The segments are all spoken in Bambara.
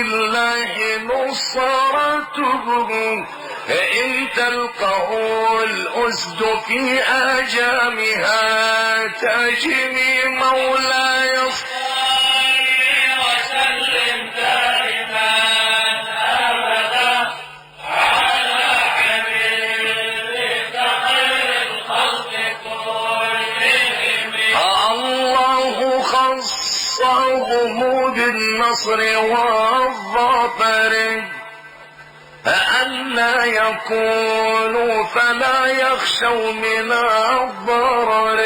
بالله نصرتهم، إن تلقه الأسد في آجامها تجني. مولاي صل وسلم دائما أبدا على حبيبك خير الخلق كلهم. الله خصهم بالنصر والظفر، أنا يكونوا فلا يخشوا من الضرر.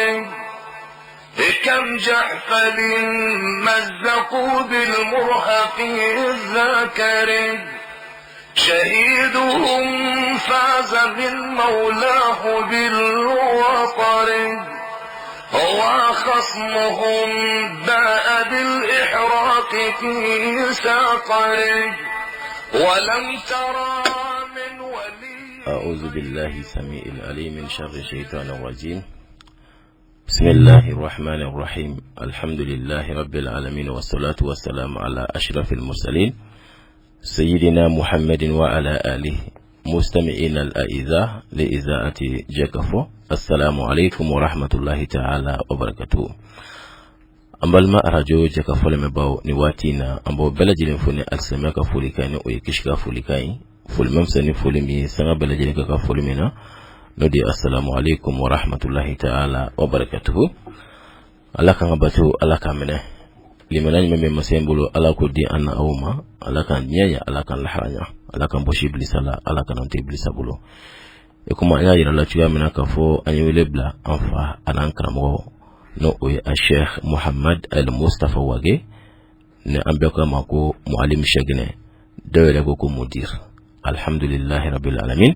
كم جحفل مزقوا بالمرهف الذكر، شهيدهم فاز من مولاه بالوطر، وخصمهم باء بالإحراق في سقر، ولم ترى من ولي. أعوذ بالله السميع العليم من شر الشيطان الرجيم. بسم الله الرحمن الرحيم. الحمد لله رب العالمين، والصلاة والسلام على أشرف المرسلين سيدنا محمد وعلى آله. مستمعين الأعزاء لإذاعة جكفو، السلام عليكم ورحمة الله تعالى وبركاته. An balima arajo Jɛkafɔ lamɛnbaaw, ni waati in na, an b'aw bɛɛ lajɛlen fo ni alisilamɛya ka folikan, ni o ye kisi ka folikan ye. Foli ma fisa ni foli min ye, sanga bɛɛ lajɛlen ka kan foli min na, n'o de ye assalamu alaikum wa rahmatullahi ta'ala wa barakatuhu. Ala k'an ka bato, Ala k'a minɛ. Limaniya ɲuman bɛ masa in bolo, Ala k'o di an na aw ma. Ala k'an diɲɛ ɲɛ, Ala k'an lahara ɲɛ, Ala k'an bɔsi bilisa la, Ala k'an to bilisa bolo. I komi an y'a yira la cogoya min na k'a fɔ an ye wele bila an fa an'an karamɔgɔ, n'o o ye a Sheikh Muhammad El Mustafa Wage, ni an bɛɛ ko a ma ko Mualim Sheginɛ, dɔw yɛrɛ ko ko mudir. Alhamdulillahi rabbil alamin.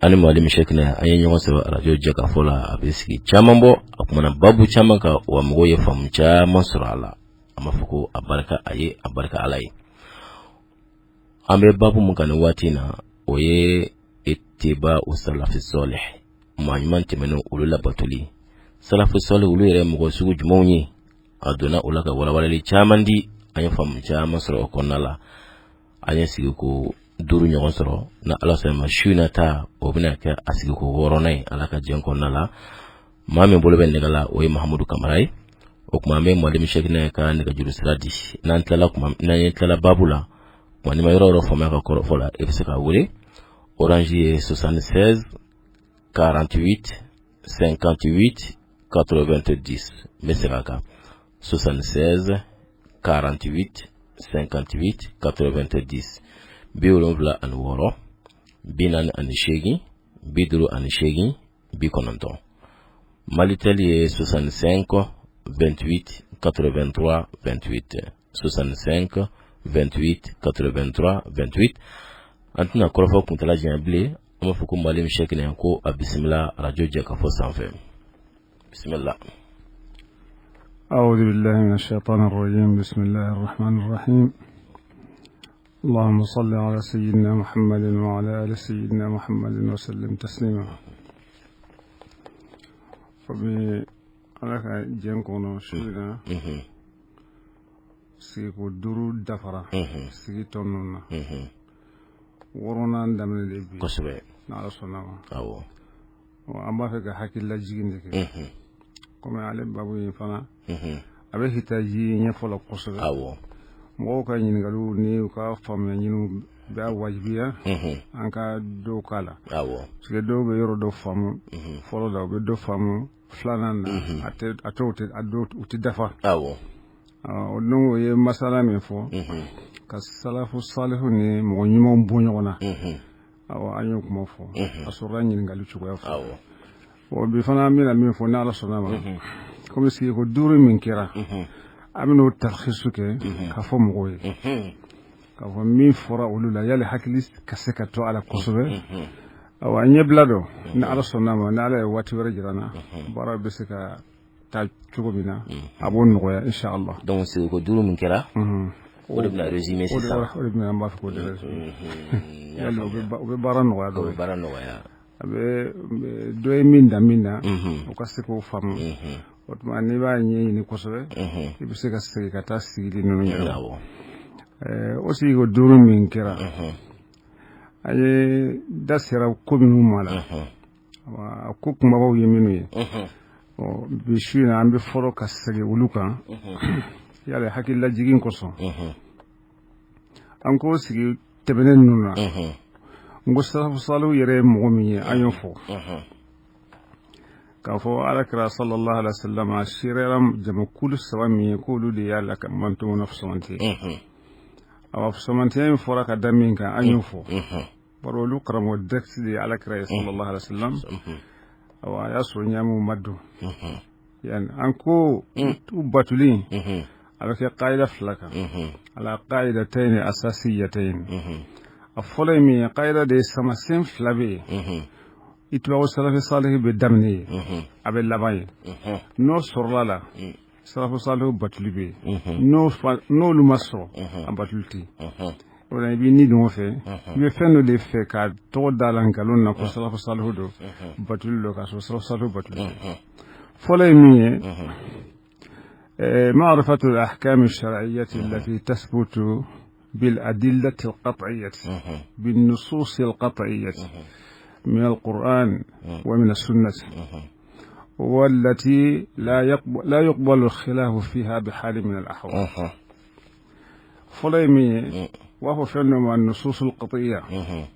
Ani Mualim Shekinɛ, an ye ɲɔgɔn sɔrɔ arajo Jɛkafɔ la. A bɛ sigi caman bɔ, a kumana babu caman kan, wa mɔgɔw ye faamu caman sɔrɔ a la. An b'a fɔ ko a barika a ye, a barika Ala ye. An bɛ babu mun kan nin waati in na, o ye ittiba salafi sɔlih, maa ɲuman tɛmɛnen, olu labatoli. Salafi sɔlih, olu yɛrɛ mɔgɔ sugu jumɛnw ye? A donna o la ka walawalali caman di, an ye faamu caman sɔrɔ o kɔnɔna la. An ye sigi ko duuru ɲɔgɔn sɔrɔ. Na Ala sɔnna ma, su in na ta, o bɛna kɛ a sigi ko wɔɔrɔnan ye, Ala ka jɛn kɔnɔna la. Maa min bolo bɛ nɛgɛ la, o ye Mahamudu Kamara ye. O tuma, an bɛ Mualim Shekinɛ ka nɛgɛjuru sira di. N'an tilala kuma, n'an ye tilala babu la kuma, n'i ma yɔrɔ yɔrɔ faamuya ka kɔrɔfɔ la, i bɛ se k'a wele. Orange ye 76 48 58 90. N bɛ segin a kan: 76 48 58 90, 76 48 58 90. Malitel ye 65 28 83 28, 65 28 83 28. An tɛna kɔrɔfɔ kuntala janya bilen. An b'a fɔ ko Mualim Shekinɛ, ko a bisimila arajo Jɛkafɔ sanfɛ. Bisimila. أعوذ بالله من الشيطان الرجيم. بسم الله الرحمن الرحيم. اللهم صل على سيدنا محمد وعلى آل سيدنا محمد وسلم تسليما. Fami, Ala ka jɛn kɔnɔ, su in na, sigiko duuru dafara. Sigi tɔ ninnu na, wɔɔrɔnan daminɛ de bi. N'Ala sɔnna ma. An b'a fɛ ka hakilila jigin de kɛ, komi ale babu in fana, a bɛ hitaji ɲɛfɔ la kosɛbɛ. Mɔgɔw ka ɲininkaliw ni u ka faamuya ɲiniw b'a wajibiya an ka dɔw k'a la, parce que dɔw bɛ yɔrɔ dɔ faamu fɔlɔ la, u bɛ dɔ faamu filanan na, a tɛ a tɔw tɛ a dɔw u tɛ dafa. O donc, o ye masala min fɔ ka salafu salihu ni mɔgɔ ɲumanw bɔ ɲɔgɔn na, awɔ, an y'o kuma fɔ, a sɔrɔla ɲininkali cogoya fɔ. Bon, bi fana, an bɛna min fɔ, n'Ala sɔnna ma, komi sigiko duuru min kɛra, an bɛn'o talakhisu kɛ k'a fɔ mɔgɔw ye, k'a fɔ min fɔra olu la, yali hakili ka se ka to a la kosɛbɛ. Awa, ɲɛbila dɔ, ni Ala sɔnna ma, ni Ala ye waati wɛrɛ jira n na, baara bɛ se ka taa cogo min na, a b'o nɔgɔya, inshallah. Donc sigiko duuru min kɛra, o de bɛna résumé sisan. O de bɛna, an b'a fɛ k'o de résumé. Yali o bɛ baara nɔgɔya. O bɛ baara nɔgɔya. A bɛ dɔ ye min dan min na, o ka se k'o faamu. O tuma, n'i b'a ɲɛɲini kosɛbɛ, i bɛ se ka segin ka taa sigili ninnu yɛrɛ. O sigiko 5 min kɛra, an ye da sera ko minnu ma la, a ko kunbabaw ye minnu ye, ɔ bi su in na an bɛ fɔlɔ ka segin olu kan yala hakililajigin kosɔn. An ko sigi tɛmɛnen ninnu na, n ko salafu salihu yɛrɛ ye mɔgɔ min ye, an y'o fɔ k'a fɔ Ala kira sallallahu alaihi wa sallam a seereyara jamakulu 3 min ye, k'olu de y'a la ka mantonw na fisamantiya. Awa, fisamantiya in fɔra ka da min kan, an y'o fɔ, bari olu karamɔgɔ direct de ye Ala kira ye sallallahu alaihi wa sallam. Awa, a y'a sɔrɔ ɲaamiw ma don yani. An ko u batuli a bɛ kɛ qaida 2 kan, ala qaidatayni asasiyatayn. A fɔlɔ ye min ye, qaida de ye samasen 2 bɛ yen, itibaaw salafi salihi bɛ daminɛ ye, a bɛ laban ye. N'o sɔrɔla la, salafu salihu batuli bɛ yen. N'olu ma sɔrɔ, a batuli tɛ yen. O la i b'i ni don o fɛ, i bɛ fɛn dɔ de fɛ ka tɔgɔ da la nkalon na ko salafu salihu don, batuli don, k'a sɔrɔ salafu salihu batuli tɛ. Fɔlɔ ye min ye, معرفة الأحكام الشرعية التي تثبت بالأدلة القطعية، بالنصوص القطعية من القرآن ومن السنة، والتي لا يقبل الخلاف فيها بحال من الأحوال. Fɔlɔ ye min ye, u b'a fɔ fɛn dɔ ma nususul qat'iyya,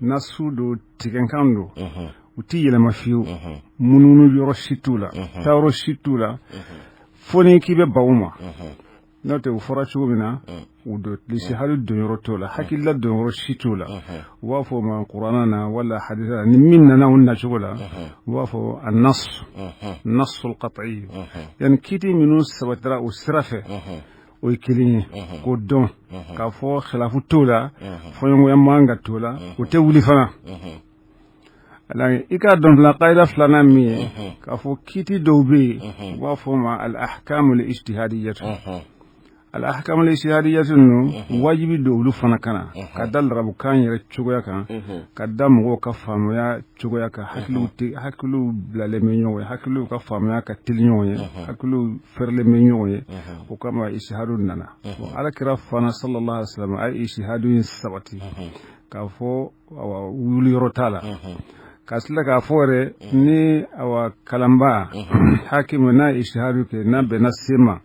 nasu do, tigɛnkan do, u ti yɛlɛma fiyewu, munumunu yɔrɔ si t'u la, taayɔrɔ si t'u la, fo ni k'i bɛ ban u ma. N'o tɛ, u fɔra cogo min na, u don lisihali donyɔrɔ t'o la, hakilila donyɔrɔ si t'o la. U b'a fɔ o ma kuranna na wala hadisa la, ni min nana o nacogo la, u b'a fɔ a nas, nasul qat'i. Yani kiiti minnu sabatira o sira fɛ, o ye kelen ye k'o dɔn k'a fɔ khilafu t'o la, fɔɲɔgɔnya man ka t'o la, o tɛ wuli fana. I k'a dɔn fana, qaida filanan min ye, k'a fɔ kiiti dɔw bɛ yen, u b'a fɔ o ma al ahkamu al ijtihadiyyatu. Al ahkamu al ijtihadiyyatu ninnu, wajibi don olu fana kana ka da larabukan yɛrɛ cogoya kan, ka da mɔgɔw ka faamuya cogoya kan. Hakiliw tɛ, hakiliw bilalen bɛ ɲɔgɔn ye, hakiliw ka faamuya ka teli ɲɔgɔn ye, hakiliw fɛrɛlen bɛ ɲɔgɔn ye. O kama ijtihadu nana. Ala kira fana sallallahu alaihi wasallam a ye ijtihadu in sabati k'a fɔ awa wuli yɔrɔ t'a la, ka tila k'a fɔ yɛrɛ ni awa kalanba hakimu n'a ye ijtihadu kɛ, n'a bɛnna se ma,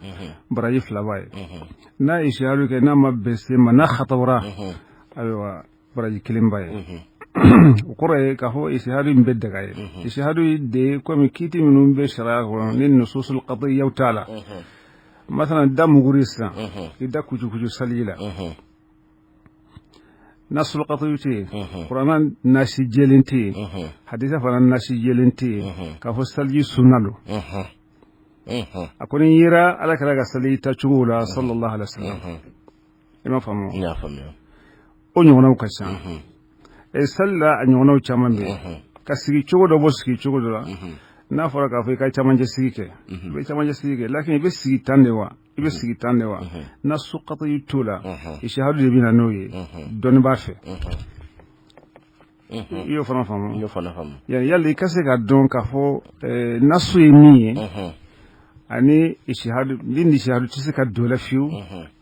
baraji 2 b'a ye. N'a ye ijtihadu kɛ, n'a ma bɛn se ma, n'a khatawara, ayiwa, baraji 1 b'a ye. O kɔrɔ ye k'a fɔ ijtihadu in bɛ daga ye. Ijtihadu de komi kiiti minnu bɛ sariya kɔnɔ ni nususul qat'iyyaw t'a la, masalan da muguri sisan, i da kucukucu saliji la, nasul qat'i tɛ yen, kuranna nasi jɛlen tɛ yen, hadisa fana nasi jɛlen tɛ yen k'a fɔ saliji sunna don. A kɔni yera Ala kira ka saliji tacogo la sallallahu alaihi wasallam. I m'a faamu? N y'a faamuya. O ɲɔgɔnnaw ka ca sali la, a ɲɔgɔnnaw caman bɛ yen, ka sigi cogo dɔ bɔ sigi cogo dɔ la. N'a fɔra k'a fɔ i ka camancɛ sigi kɛ, i bɛ camancɛ sigi kɛ, lakin i bɛ sigi tan de wa, i bɛ sigi tan de wa, nasu qat'i t'o la, ijtihadu de bɛ na n'o ye dɔnni b'a fɛ. I y'o fana faamu? N y'o fana faamu. Yani yali i ka se ka dɔn k'a fɔ nasu ye min ye, ani ijtihadu ni ijtihadu tɛ se ka don la fiyewu,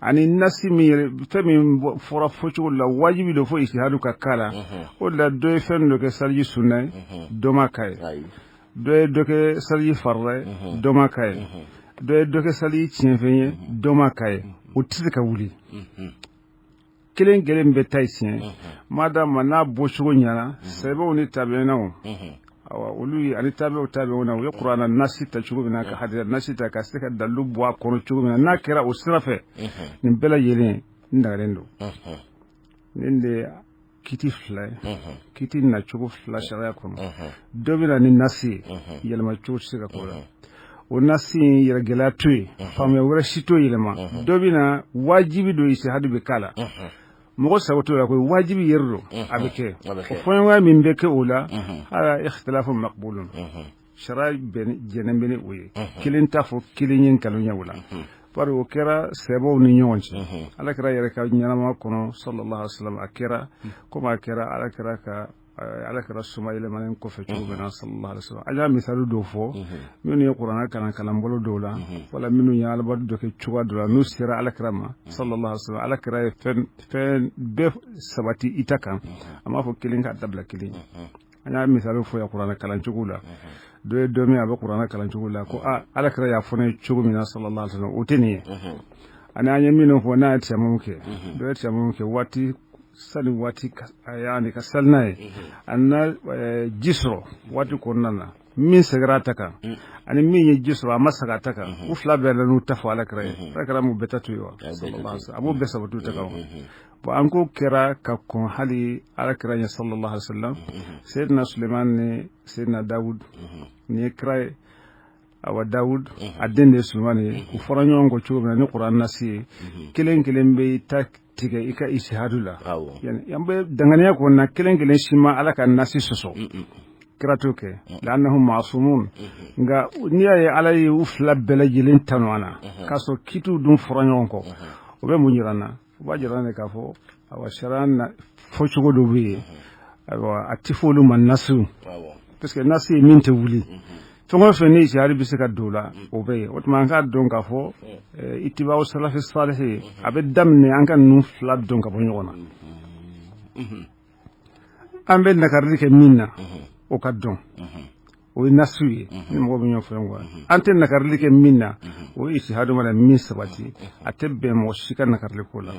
ani nasi min yɛrɛ, fɛn min fɔra fɔcogo la, wajibi don fo ijtihadu ka k'a la. O de la dɔ ye fɛn dɔ kɛ saliji sunna ye, dɔ ma k'a ye. Dɔ ye dɔ kɛ saliji farila ye, dɔ ma k'a ye. Dɔ ye dɔ kɛ saliji tiɲɛfɛn ye, dɔ ma k'a ye. O tɛ se ka wuli, kelen kelen bɛɛ ta ye tiɲɛ, madama n'a bɔcogo ɲɛna. Sɛbɛnw ni tabi'inaw, awa, olu ye ani tabi'u tabi'u na, u ye kuranna nasi ta cogo min na, ka hadisa nasi ta, ka se ka dalilu bɔ a kɔnɔ cogo min na, n'a kɛra o sira fɛ, nin bɛɛ lajɛlen n dagalen don. Nin de kiti 2 ye, kiti nacogo 2 sariya kɔnɔ. Dɔ bɛ na ni nasi ye, yɛlɛma cogo tɛ se ka k'o la, o nasi in yɛrɛ gɛlɛya to yen, faamuya wɛrɛ si t'o yɛlɛma. Dɔ bɛ na, wajibi don ijtihadu bɛ k'a la, mɔgɔ sago t'o la koyi, wajibi yɛrɛ don, a bɛ kɛ. O fɔɲɔgɔnya min bɛ kɛ o la, hala ikhtilafu maqbulun, sariya jɛnnen bɛ ni o ye. Kelen t'a fɔ kelen ye nkalon ye o la, bari o kɛra sɛbɛw ni ɲɔgɔn cɛ Ala kira yɛrɛ ka ɲɛnama kɔnɔ sallallahu alaihi wasallam. A kɛra komi a kɛra Ala kira ka Ala kira somayɛlɛmalen kɔfɛ cogo min na sallallahu alaihi wasallam. An y'a misali dɔw fɔ, minnu ye kuranɛ kalan kalanbolo dɔw la, wala minnu ye alabatu dɔ kɛ cogoya dɔ la, n'u sera ala kira ma sallallahu alaihi wasallam, ala kira ye fɛn bɛɛ sabati i ta kan, a m'a fɔ kelen k'a dabila kelen. An y'a misali fɔ ya kuranɛ kalancogo la. Dɔ ye dɔ min a bɛ kuranɛ kalancogo la ko ala kira y'a fɔ ne ye cogo min na sallallahu alaihi wasallam, o tɛ nin ye. Ani an ye minnu fɔ n'a ye tiyamamu kɛ, dɔ ye tiyamamu kɛ waati sani waati yani ka sali n'a ye, a na ji sɔrɔ waati kɔnɔna na, min segira a ta kan ani min ye ji sɔrɔ a ma segin a ta kan, u fila bɛɛ la n'u ta fɔ ala kira ye. Ala kira m'u bɛɛ ta to yen wa sallallahu alaihi wasallam, a b'u bɛɛ sabati u ta kan. Bon, an ko kɛra ka kɔn hali ala kira ɲɛ sallallahu alaihi wasallam, Seydina Suleiman ni Seydina Dawud, nin ye kira ye. Awa Dawud a den de ye Suleiman ye. U fɔra ɲɔgɔn kɔ cogo min na ni kuran nasi ye, kelen kelen bɛ i ta tigɛ i ka isihadu la. Yani an bɛ danganiya kɔnɔ na, kelen kelen si ma ala ka nasi sɔsɔ, kira t'o kɛ, lannahum masumun. Nka n'i y'a ye ala ye u fila bɛɛ lajɛlen tanu an na k'a sɔrɔ kitiw dun fɔra ɲɔgɔn kɔ, o bɛ mun jira an na? O b'a jira an na k'a fɔ awa sariya na fɔcogo dɔ bɛ yen, ayiwa a tɛ fɔ olu ma nasiw, parce que nasi ye min tɛ wuli, fɛn o fɛn ni isihadi bɛ se ka don o la, o bɛ yen. O tuma an k'a dɔn k'a fɔ itibaw salafi salihi a bɛ daminɛ an ka ninnu fila dɔn ka bɔ ɲɔgɔn na. An bɛ nakarili kɛ min na, o ka dɔn, o ye nasiw ye ni mɔgɔ bɛ ɲɔgɔn fɛ quoi. An tɛ nakarili kɛ min na, o ye isihadu mana min sabati, a tɛ bɛn mɔgɔ si ka nakarili ko la,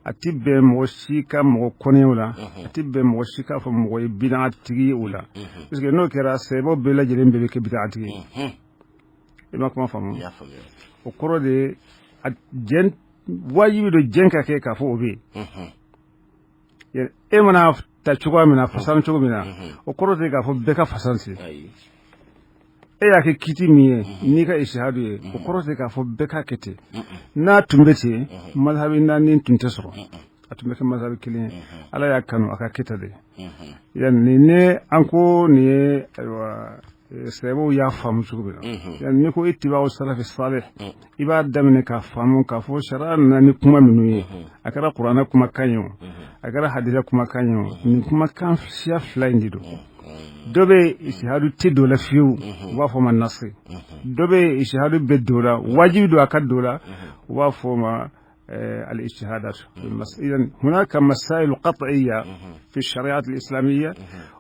a tɛ bɛn mɔgɔ si ka mɔgɔ kɔnɛw la, a tɛ bɛn mɔgɔ si k'a fɔ mɔgɔ ye bidaa tigi ye o la, parce que n'o kɛra sɛbɛw bɛɛ lajɛlen bɛɛ bɛ kɛ bidaa tigi ye. I ma kuma faamu? O kɔrɔ de ye a jɛn wajibi don jɛn ka kɛ k'a fɔ o bɛ yen. E mana ta cogoya min na, fasan cogo min na, o kɔrɔ tɛ k'a fɔ bɛɛ ka fasan ten. E y'a kɛ kiti min ye n'i ka isihadu ye, o kɔrɔ tɛ k'a fɔ bɛɛ k'a kɛ ten. N'a tun bɛ ten, mazhabi naani tun tɛ sɔrɔ, a tun bɛ kɛ mazhabi kelen ye. Ala y'a kanu a ka kɛ de. Yani ne an ko nin ye, ayiwa sɛbɛw y'a faamu cogo min na, yani n'i ko itibaw salafi salih, i b'a daminɛ k'a faamu k'a fɔ sariya nana ni kuma minnu ye, a kɛra kuranɛ kumakan ye o, a kɛra hadisa kumakan ye o, nin kumakan siya fila in de don. Dɔ bɛ isihadu tɛ don la fiyewu, u b'a fɔ o ma nasi. Dɔ bɛ isihadu bɛ don la, wajibi don a ka don la, u b'a fɔ o ma الاجتهادات. إذن هناك مسائل قطعية في الشريعة الإسلامية،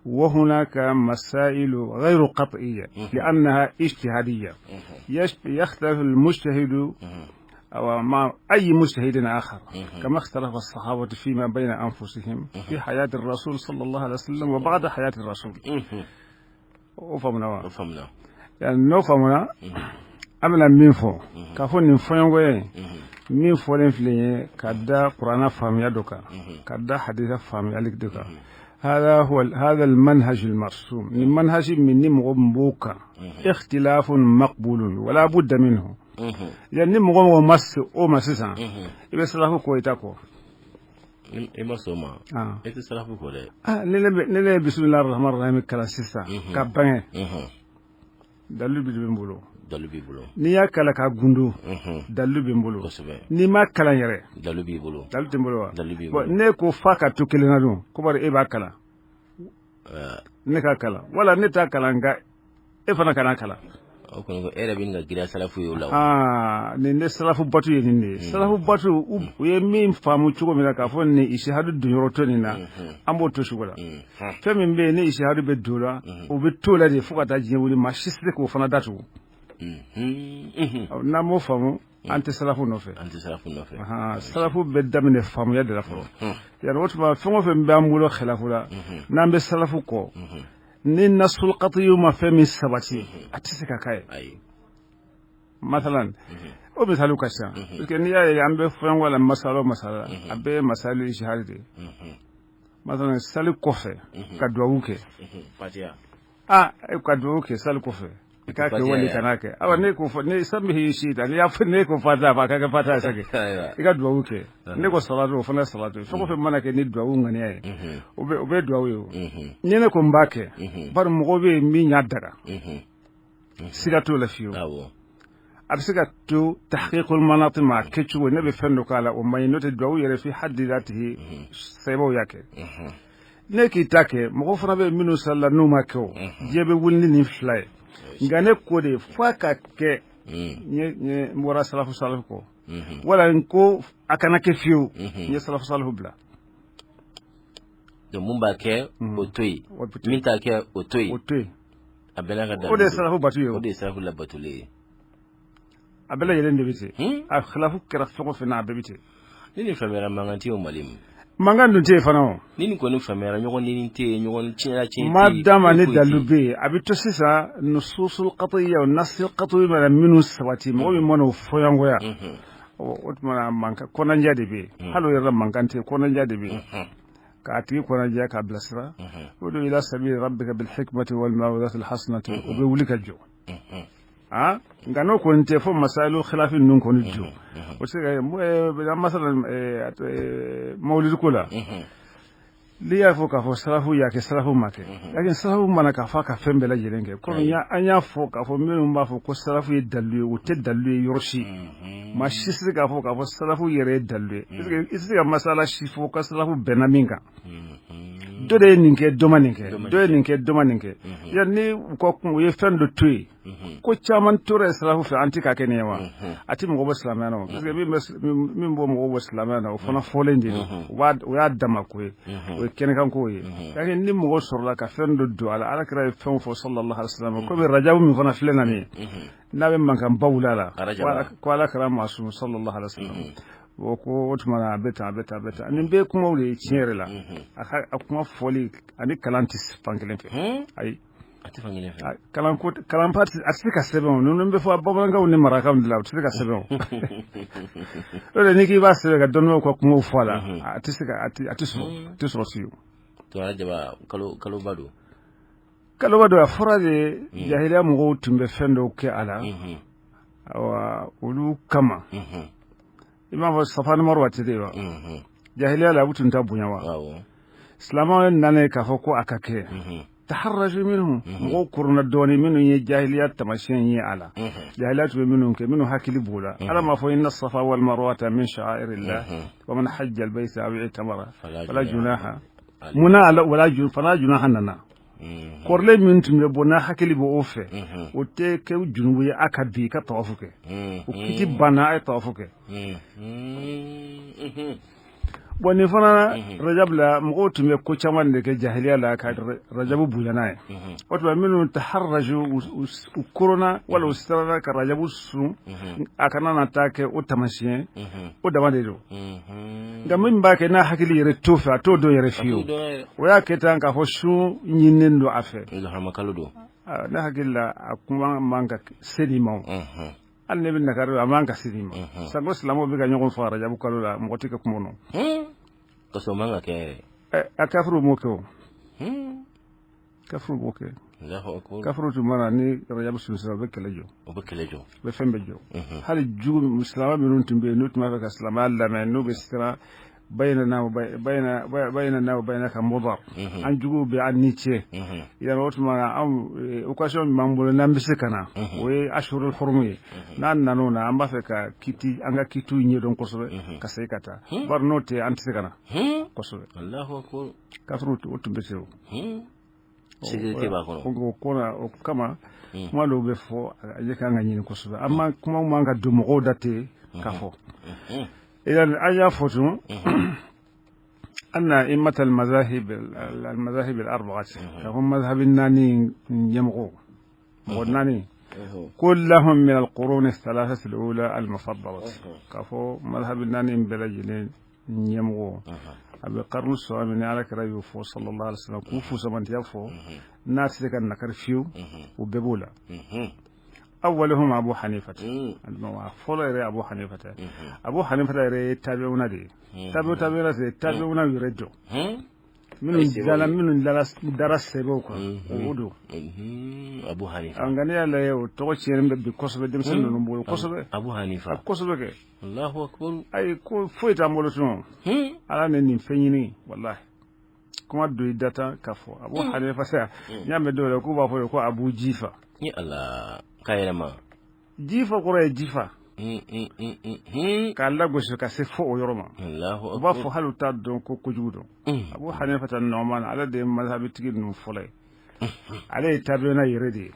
وهناك مسائل غير قطعية لأنها اجتهادية، يختلف المجتهد أو مع أي مجتهد آخر، كما اختلف الصحابة فيما بين أنفسهم في حياة الرسول صلى الله عليه وسلم وبعد حياة الرسول. وفهمنا يعني n'o faamuna, an bɛna min fɔ k'a fɔ nin fɔɲɔgɔnya in min fɔlen filɛ ye, ka da kuranɛ faamuya dɔ kan, ka da hadisa faamuyali dɔ kan, هذا هو هذا المنهج المرسوم. ni manhaj min ni mɔgɔ min b'o kan, اختلاف مقبول ولا بد منه. Yani ni mɔgɔ ma se o ma sisan, i bɛ salafu kɔ, i ta kɔ. I ma sɔn o ma, e tɛ salafu kɔ dɛ. Ne ye bisimilahi rahman rahim kalan sisan ka bange, dalilu bɛ n bolo. Dalu b'i bolo. N'i y'a kalan ka gundo, dalilu bɛ n bolo. N'i ma kalan yɛrɛ, dalu b'i bolo. Dalu tɛ n bolo wa? Dalu b'i bolo. Ne ko f'a ka to kelen na dun, ko bari e b'a kalan, ne k'a kalan, wala ne t'a kalan, nka e fana kana kalan. O kɔni e yɛrɛ bɛ ka giriya salafu ye o la. Nin ne salafu batu ye nin de ye. Salafu batu, u ye min faamu cogo min na k'a fɔ nin isihadu donyɔrɔ tɛ nin na, an b'o to cogo la. Fɛn min bɛ yen ni isihadu bɛ don la, o bɛ to la de fo ka taa diɲɛ wuli, maa si tɛ se k'o fana datugu. N'an m'o faamu, an tɛ salafu nɔfɛ. An tɛ salafu nɔfɛ. Salafu bɛ daminɛ faamuya de la fɔlɔ. Yani o tuma fɛn o fɛn b'an bolo khilafu la, n'an bɛ salafu kɔ, ni nasul qatiyu ma fɛn min sabati, a tɛ se ka k'a ye. Masalan o misaliw ka ca, parce que n'i y'a ye an bɛ fɛn la masala o masala, a bɛɛ ye masaliw ijtihadi de ye. Masalan sali kɔfɛ ka duwawu kɛ, ka duwawu kɛ sali kɔfɛ, i k'a kɛ wali kana kɛ. Awa ne ko ne sami si ta, n'i y'a fɔ ne ko fatiha, a ka kɛ fatiha sake, i ka duwawu kɛ. Ne ko salatu, o fana salatu. Fɛn o fɛn mana kɛ ni duwawu ŋaniya ye, o bɛ duwawu ye. O ni ne ko n b'a kɛ, bari mɔgɔ bɛ yen min y'a daga, siga t'o la fiyewu. A bɛ se ka to tahqiqul manati ma kɛcogo, ne bɛ fɛn dɔ k'a la o man ɲi, n'o tɛ duwawu yɛrɛ fi haddi dhatihi sɛbɛw y'a kɛ. Ne k'i ta kɛ, mɔgɔ fana bɛ minnu salila n'u ma kɛ o, diɲɛ bɛ wuli ni nin fila ye. Nka ne ko de f'a ka kɛ, n bɔra salafu salafu kɔ, wala n ko a kana kɛ fiyewu, n ye salafu salafu bila. Donc mun b'a kɛ, o to yen, min t'a kɛ, o to yen. O to yen. A bɛɛ n'a ka O de ye salafu batu ye. O de ye salafu labatolen ye. A bɛɛ lajɛlen de bɛ ten. A khilafu kɛra fɛn o fɛn na, a bɛɛ bɛ ten. Ni nin faamuyara, mankan tɛ yen o Mali ma. Mankan dun tɛ yen fana o. Ni nin kɔni faamuyara, ɲɔgɔn neni tɛ yen, ɲɔgɔn tiɲɛna tiɲɛ tɛ yen. Ma dama ni dalilu bɛ yen, a bɛ to sisan nususul qat'iyya, nasil qat'i mana minnu sabati, mɔgɔ min mana o fɔɲɔgɔnya, o tuma na mankan kɔnɔnajɛ de bɛ yen. Hali o yɛrɛ la mankan tɛ yen, kɔnɔnajɛ de bɛ yen. K'a tigi kɔnɔnajɛ, k'a bilasira, o de ila sabili rabbika bil hikmati wal maw'izati al hasanati, o bɛ wuli ka jɔ. Nka n'o kɔni tɛ, fo masailu khilafi ninnu kɔni jɔ, o tɛ se ka kɛ. Masalan mawulidi ko la, n'i y'a fɔ k'a fɔ salafu y'a kɛ, salafu ma kɛ, lakin salafu mana k'a fɔ a ka fɛn bɛɛ lajɛlen kɛ, komi an y'a fɔ k'a fɔ minnu b'a fɔ ko salafu ye dalilu ye, o tɛ dalilu ye yɔrɔ si. Maa si tɛ se k'a fɔ k'a fɔ salafu yɛrɛ ye dalilu ye, parce que i tɛ se ka masala si fɔ ka salafu bɛnna min kan. Dɔ de ye nin kɛ, dɔ ma nin kɛ, dɔ ye nin kɛ, dɔ ma nin kɛ. Yan ni u ka kun, u ye fɛn dɔ to yen, ko caman tora yen salafu fɛ, an tɛ k'a kɛ nin ye wa? A tɛ mɔgɔ bɔ silamɛya na o, parce que min bɔ mɔgɔ bɔ silamɛya na, o fana fɔlen de don, o y'a dama ko ye, o ye kɛnɛkanko ye. Lakin ni mɔgɔ sɔrɔla ka fɛn dɔ don a la, Ala kira ye fɛn fɔ sallallahu alaihi wasallam, komi rajabu min fana filɛ na nin ye, n'a bɛ mankanba wuli a la, ko Ala kira masum sallallahu alaihi wasallam, o ko o tuma na a bɛ tan, a bɛ tan, a bɛ tan. Nin bɛɛ kumaw de ye tiɲɛ yɛrɛ la. A ka kuma fɔli ani kalan tɛ fan kelen fɛ. Ayi, a tɛ fan kelen fɛ. Kalanko kalanfa a tɛ se ka sɛbɛn o. Ninnu bɛ fɔ bamanankanw ni marakaw de la, o tɛ se ka sɛbɛn o. O de n'i k'i b'a sɛbɛn ka dɔnnibaw ka kumaw fɔ a la, a tɛ se ka, a tɛ sɔrɔ, a tɛ sɔrɔ fiyewu. To Rajaba kaloba don. Kaloba don, a fɔra de jahiliya mɔgɔw tun bɛ fɛn dɔw kɛ a la, awa olu kama. I b'a fɔ Safa ni Marwa tɛ de wa? Jahiliya la, u tun t'a bonya wa? Silamɛw nana k'a fɔ ko a ka kɛ taharraju minhu, mɔgɔw koronna dɔɔnin minnu ye jahiliya taamasiyɛn ye a la, jahiliya tun bɛ minnu kɛ, minnu hakili b'o la. Ala m'a fɔ inna safa wal marwata min sha'airillah wa man hajja al bayta aw i'tamara fala junaha munna wala fala junaha nana. Kɔrɔlen min tun bɛ bɔ n'a hakili bɛ o fɛ, o tɛ kɛ junubu ye a ka bi ka tawafu kɛ. O kiti banna, a ye tawafu kɛ. Bon, nin fana rajabu la, mɔgɔw tun bɛ ko caman de kɛ jahiliya la ka rajabu bonya n'a ye. O tuma minnu taharraju, u koronna wala u siranna ka rajabu sun, a kana na taa kɛ o taamasiyɛn, o dama de don. Nka min b'a kɛ n'a hakili yɛrɛ t'o fɛ, a t'o dɔn yɛrɛ fiyewu. O y'a kɛ tan k'a fɔ sun ɲininen don a fɛ. Kalo don. Ne hakili la, a kuma man ka se nin ma o. Hali ne bɛ nakari, a man ka se nin ma. Sanko silamɛw bɛ ka ɲɔgɔn fɔ rajabu kalo la, mɔgɔ tɛ ka kuma nɔ. Ka sɔrɔ man ka kɛ yɛrɛ. A kafiriw m'o kɛ o. Kafiriw b'o kɛ. Kafiriw tun mana ni rajabu sun sera, u bɛ kɛlɛ jɔ. U bɛ kɛlɛ jɔ. U bɛ fɛn bɛɛ jɔ. Hali jugu silamɛ minnu tun bɛ yen, n'u tun b'a fɛ ka silamɛya lamɛn, n'u bɛ siran bayina wa bayina ka mɔdar, an juguw bɛ an ni cɛ yala, o tuma anw occasion min b'an bolo n'an bɛ se ka na, o ye ashurul hurum ye. N'an nan'o na, an b'a fɛ ka kiti, an ka kitiw ɲɛdɔn kosɛbɛ ka segin ka taa, bari n'o tɛ, an tɛ se ka na kosɛbɛ. Kafiriw o tun bɛ se o. Sécurité b'a kɔnɔ. O ko la, o kama kuma dɔw bɛ fɔ, a ɲɛ kan ka ɲini kosɛbɛ. An ma kuma man ka don mɔgɔw da ten ka fɔ. إذا an y'a fɔ tun أن أئمة المذاهب الأربعة هم مذهب الناني يمغو naani كلهم من القرون الثلاثة الأولى المفضلة. K'a fɔ مذهب naani bɛɛ lajɛlen ɲɛmɔgɔ a bɛ karnu saba min ni Ala kira y'o fɔ sallallahu alaihi wasallam k'u fusamantiya fɔ, n'a tɛ se ka nakari fiyewu, o bɛɛ b'o la. Awwaluhum Abu Hanifa, fɔlɔ yɛrɛ Abu Hanifa. Abu Hanifa yɛrɛ ye tabi'una de ye, tabi'una tɛ tabi'una yɛrɛ jɔ minnu dara sɛbɛw kan, o don. Abu Hanifa. Nka ne y'a lajɛ, o tɔgɔ tiɲɛnen bɛ bi kosɛbɛ denmisɛnnin ninnu bolo kosɛbɛ. Abu Hanifa. Kosɛbɛ kɛ. Allahu akbar. Ayi, ko foyi t'an bolo tun, Ala ni nin fɛn ɲini, walahi kuma don i da tan k'a fɔ Abu Hanifa saya. N y'a mɛn dɔw yɛrɛ k'u b'a fɔ ko Abu Jifa. Ni Ala k'a yɛrɛ ma. Jifa kɔrɔ ye jifa. K'a lagosi ka se fo o yɔrɔ ma. U b'a fɔ hali u t'a dɔn ko kojugu don. Abu Hanifa Nu'man, ale de ye mazhabitigi ninnu fɔlɔ ye. Ale ye tabiina yɛrɛ de ye,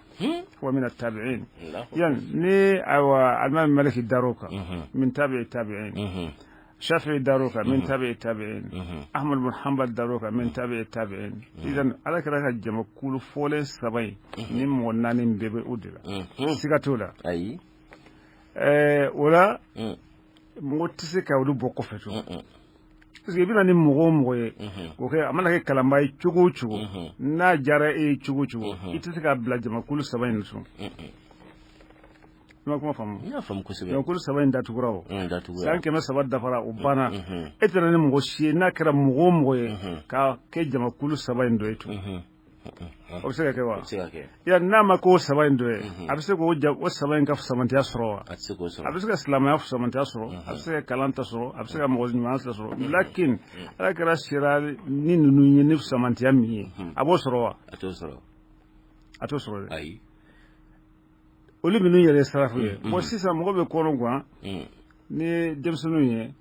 huwa min at-tabi'in. Yan ni ayiwa, alimami Maliki dar'o kan, min tabi'i tabi'in. Shafi'i dar'o kan, min tabi'i tabi'in. Ahmad bin Hanbal dar'o kan, min tabi'i tabi'in. Idan Ala kɛra ka jamakulu fɔlen saba in ni mɔgɔ naani bɛɛ bɛ o de la, siga t'o la. Ayi. O la, mɔgɔ tɛ se ka olu bɔ kɔfɛ tun, parce que i bɛna ni mɔgɔ o mɔgɔ ye k'o kɛ, a mana kɛ kalanbaa ye cogo o cogo, n'a diyara e ye cogo o cogo, i tɛ se k'a bila jamakulu saba in tun. I ma kuma faamu? N y'a faamu kosɛbɛ. Jamakulu saba in datugura o. Datugura. San 300 dafara, o banna. E tɛna ni mɔgɔ si ye, n'a kɛra mɔgɔ o mɔgɔ ye, k'a kɛ jamakulu saba in dɔ ye tun. O bɛ se ka kɛ wa? O bɛ se ka kɛ. Ya, n'a ma k'o saba in dɔ ye, a bɛ se k'o o saba in ka fisamantiya sɔrɔ wa? A tɛ se k'o sɔrɔ. A bɛ se ka silamɛya fisamantiya sɔrɔ, a bɛ se ka kalan ta sɔrɔ, a bɛ se ka mɔgɔ ɲuman ta sɔrɔ, lakin Ala kɛra sera ni ninnu ye ni fisamantiya min ye, a b'o sɔrɔ wa? A t'o sɔrɔ. A t'o sɔrɔ dɛ. Ayi. Olu minnu yɛrɛ ye salafu ye, bon, sisan mɔgɔ bɛ kɔnɔ gan ni denmisɛnninw ye,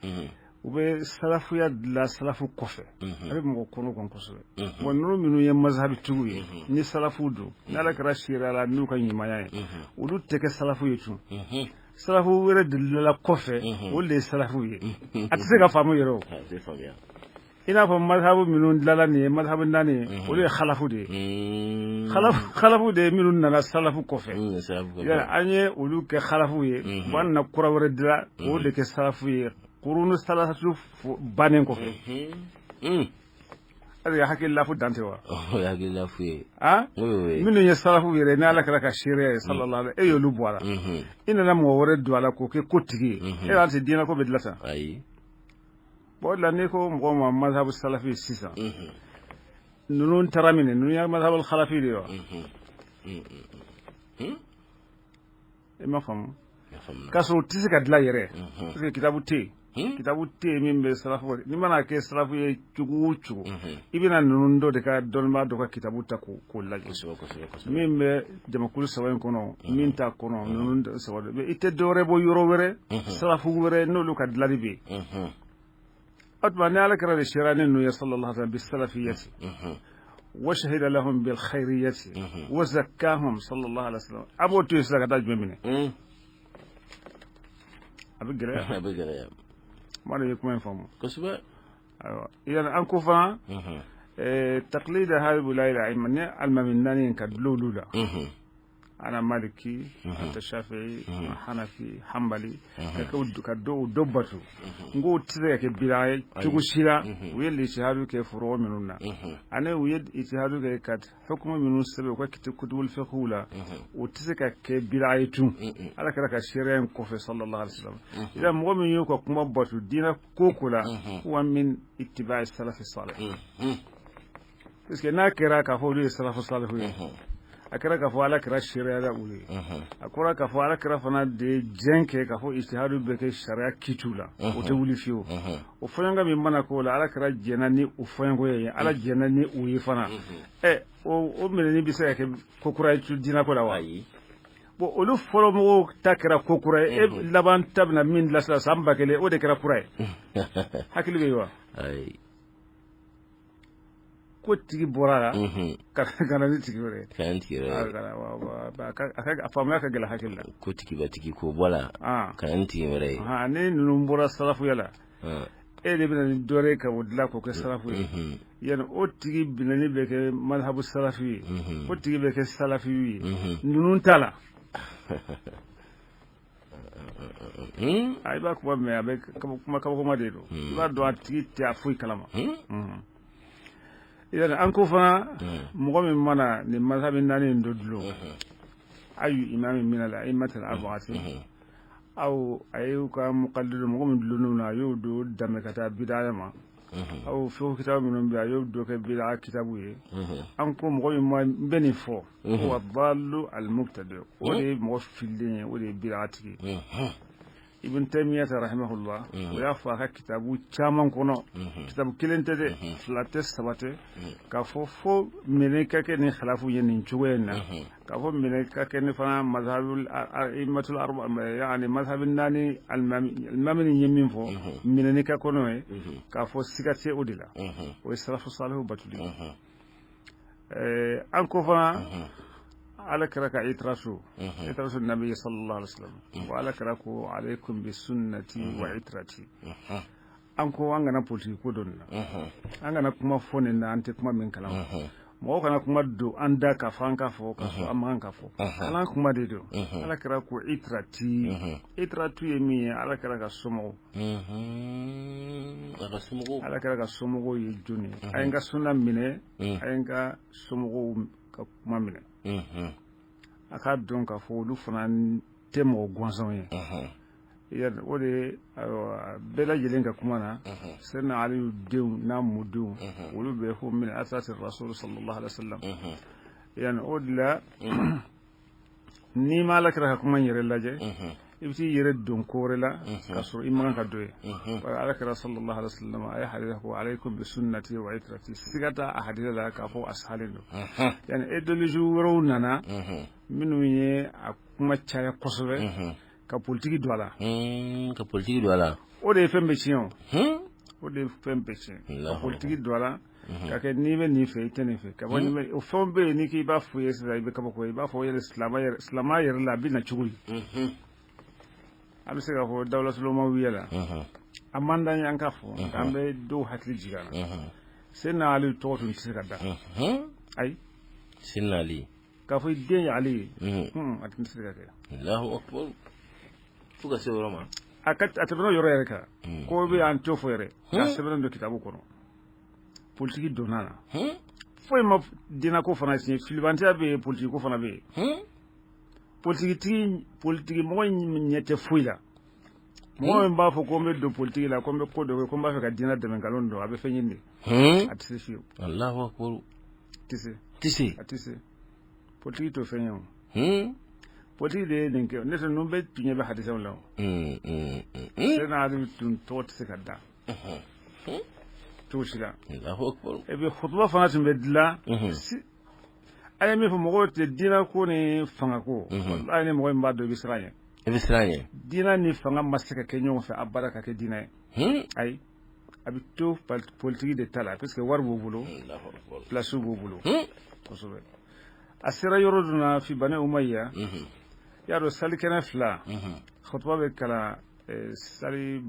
u bɛ salafuya dilan salafu kɔfɛ, a bɛ mɔgɔ kɔnɔ gan kosɛbɛ. Bon, ninnu minnu ye mazhabitigiw ye, ni salafu don, ni Ala kɛra seereya la n'u ka ɲumanya ye, olu tɛ kɛ salafu ye tun. Salafu wɛrɛ delila kɔfɛ, olu de ye salafu ye. A tɛ se ka faamu yɛrɛ o. A tɛ faamuya. I n'a fɔ mazhabu minnu dilala nin ye, mazhabu naani ye, olu ye khalafu de ye. Khalafu de ye minnu nana salafu kɔfɛ. Salafu kɔfɛ. Yala an ye olu kɛ khalafu ye, bon, an nana kura wɛrɛ dila, o de kɛ salafu ye kurunu salatu bannen kɔfɛ. Est-ce que hakili lafu dan tɛ wa? O ye hakili lafu ye. Ah. Oui, oui. Minnu ye salafu yɛrɛ, ni Ala kɛra ka seereya ye sallallahu alaihi, e y'olu bɔ a la, i nana mɔgɔ wɛrɛ don a la k'o kɛ ko tigi ye, e y'a tɛ diinɛ ko bɛ dilan tan. Ayi. Bon, o de la, n'i ko mɔgɔ ma mazhabu salafi sisan, ninnu taara minɛ, ninnu ye mazhabu khalafi de ye wa? I ma faamu? N y'a faamu. K'a sɔrɔ u tɛ se ka dilan yɛrɛ, parce que kitabu tɛ yen, kitabu tɛ yen min bɛ salafu. N'i mana kɛ salafu ye cogo o cogo, i bɛna ninnu dɔ de ka dɔnnibaa dɔ ka kitabu ta k'o lajɛ. Kosɛbɛ, kosɛbɛ, kosɛbɛ. Min bɛ jamakulu saba in kɔnɔ, min t'a kɔnɔ, ninnu saba de i tɛ dɔwɛrɛ bɔ yɔrɔ wɛrɛ, salafu wɛrɛ n'olu ka dilanni bɛ yen. O tuma, ni Ala kɛra de sera ni ninnu ye sallallahu alaihi wasallam bi salafiyati wa shahida lahum bil khairiyati wa zakkahum sallallahu alaihi wasallam, a b'o to yen sisan ka taa jumɛn minɛ? A bɛ gɛlɛya. A bɛ gɛlɛya. Maa de ye kuma in faamu. Kosɛbɛ. Ayiwa, yani an ko fana taqlid haula'i al-a'imma, ni alimami naani in ka dulon olu la, ana Maliki, anta Shafi'i, Hanafi, Hanbali, ka kɛ ka dɔw dɔ bato, n k'o tɛ se ka kɛ bida ye cogo si la. U ye ijtihadu kɛ foro minnu na, ani u ye ijtihadu kɛ ka hukumu minnu sɛbɛn u ka kutubul fiqh la, o tɛ se ka kɛ bida ye tun Ala kɛra ka seereya in kɔfɛ sallallahu alaihi wasallam. Ila mɔgɔ min y'u ka kuma bato diinɛ ko ko la, huwa min ittiba'i salafi salih, parce que n'a kɛra k'a fɔ olu ye salafu salihu ye, a kɛra k'a fɔ Ala kɛra seereya la olu ye, a kɔrɔ k'a fɔ Ala kɛra fana de ye diɲɛ kɛ k'a fɔ ijtihadu bɛ kɛ sariya kitiw la, o tɛ wuli fiyewu. O fɔɲɔgɔnkɔ min mana k'o la, Ala kɛra jɛnna ni o fɔɲɔgɔnkɔ ye, Ala jɛnna ni o ye fana. Ɛ, o minɛni bɛ se ka kɛ ko kura ye diinɛ ko la wa? Ayi. Bon, olu fɔlɔ mɔgɔw ta kɛra ko kura ye, e laban ta bɛna min dilan sisan san 1000, o de kɛra kura ye. Hakili bɛ yen wa? Ayi. Ko tigi bɔra la ka na ni tigi wɛrɛ ye. Ka na ni tigi wɛrɛ ye. A faamuya ka gɛlɛn hakili la. Ko tigibatigi ko bɔ la ka na ni tigi wɛrɛ ye. Ni ninnu bɔra salafuya la, e de bɛna ni dɔ ye ka o dilan k'o kɛ salafu ye. Yani o tigi binani bɛ kɛ mazhabu salafi ye, o tigi bɛ kɛ salafiyu ye, ninnu t'a la. A i b'a kuma mɛn, a bɛ kuma kabakoma de don, i b'a dɔn a tigi tɛ a foyi kalama. Yani an ko fana, mɔgɔ min mana nin mazhabi naani in dɔ dulon, ayu imami min al a'immatil arba'ati, aw a y'u ka muqallidu, mɔgɔ min dulonnen na, a y'o don danbe ka taa bidaya ma, aw fiqh kitabu minnu bɛ, a y'o dɔ kɛ bid'a kitabu ye. An ko mɔgɔ min ma n bɛ nin fɔ, huwa dallu al mubtadi, o de ye mɔgɔ fililen ye, o de ye bid'a tigi ye. Ibn Taymiyyah rahimahullah o y'a fɔ a ka kitabu caman kɔnɔ, kitabu kelen tɛ dɛ, fila tɛ, saba tɛ, k'a fɔ fo minɛ ka kɛ ni khilafu ye nin cogo in na, k'a fɔ minɛ ka kɛ ni fana mazhabul a'immatul arba, yani mazhab naani, alimami ye min fɔ minɛni ka kɔnɔ ye, k'a fɔ siga tɛ o de la. O ye salafu salihu batuli. An ko fana ala kira ka itratu nabi sallallahu alaihi wasallam, wa ala kira ko alaykum bi sunnati wa itrati. An ko an kana politiki ko don na, an kana kuma fɔ nin na, an tɛ kuma min kalama. Mɔgɔw kana kuma don an da ka fɔ an ka fɔ, ka fɔ an man ka fɔ, ala kuma de don. Ala kira ko itrati, itratu ye min ye, ala kira ka somɔgɔw, ala kira ka somɔgɔw ye jɔn ye? A ye n ka sunna minɛ, a ye n ka somɔgɔw ka kuma minɛ. A k'a dɔn k'a fɔ olu fana tɛ mɔgɔ gansanw ye. O de ayiwa bɛɛ lajɛlen ka kuma na, Sɛdina Aliyu denw n'a mɔdenw, olu bɛ fo min asasi rasul sallallahu alaihi wasallam. Yani o de la, n'i ma ala kira ka kuma in yɛrɛ lajɛ, i bɛ t'i yɛrɛ don ko wɛrɛ la k'a sɔrɔ i man kan ka don yen. Ala kira sallallahu alaihi wasallam a ye hadisa ko alaykum bi sunnati wa itrati, siga t'a a hadisa la k'a fɔ a sahalen don. Yani idéologie wɛrɛw nana minnu ye a kuma caya kosɛbɛ, ka politiki don a la. Ka politiki don a la. O de ye fɛn bɛɛ tiɲɛ o. O de ye fɛn bɛɛ tiɲɛ. Ka politiki don a la, ka kɛ n'i bɛ nin fɛ i tɛ nin fɛ. Ka bɔ nin bɛ o fɛnw bɛ yen, n'i k'i b'a f'u ye sisan i bɛ kabako ye, i b'a fɔ yɛrɛ silamɛ yɛrɛ la a bɛ na cogo di? A bɛ se k'a fɔ dawulatul umawiya la. A man d'an ye an k'a fɔ, nka an bɛ dɔw hakili jigin a la. Sɛdina Ali tɔgɔ tun tɛ se ka da. Ayi. Sɛdina Ali. K'a fɔ i den ye Ali ye. A tun tɛ se ka kɛ. Allahu akbar. Fo ka se o yɔrɔ ma. A tɛmɛna o yɔrɔ yɛrɛ kan. Ko bɛ an t'o fɔ yɛrɛ. K'a sɛbɛnnen don kitabu kɔnɔ. Politiki donna la. Foyi ma diinɛ ko fana tiɲɛ, filibantiya bɛ yen, politiki ko fana bɛ yen. Politikitigi, politiki mɔgɔ ɲɛ tɛ foyi la. Mɔgɔ min b'a fɔ ko n bɛ don politiki la, ko n bɛ ko dɔ kɛ, ko n b'a fɛ ka diinɛ dɛmɛ, nkalon don, a bɛ fɛn ɲini de. A tɛ se fiyewu. Allahu akbar. Tɛ se. Tɛ se. A tɛ se. Politiki t'o fɛn ye o. Politiki de ye nin kɛ, ne tɛ ninnu bɛɛ tun ɲɛ bɛ hadisaw la o. Sɛdina Ali tun tɔgɔ tɛ se ka da. Cogo si la. Allahu akbar. Et puis khutuba fana tun bɛ dilan. A ye min fɔ mɔgɔw tɛ diinɛ ko ni fanga ko. Walahi ni mɔgɔ min b'a dɔn i bɛ siran ɲɛ. I bɛ siran ɲɛ. Diinɛ ni fanga ma se ka kɛ ɲɔgɔn fɛ a baara ka kɛ diinɛ ye. Ayi. A bɛ to politiki de ta la parce que wari b'u bolo. Place b'u bolo. Kosɛbɛ. A sera yɔrɔ dɔ la fi Bani Umayya. I y'a dɔn salikɛnɛ fila. Khutuba bɛ kalan sali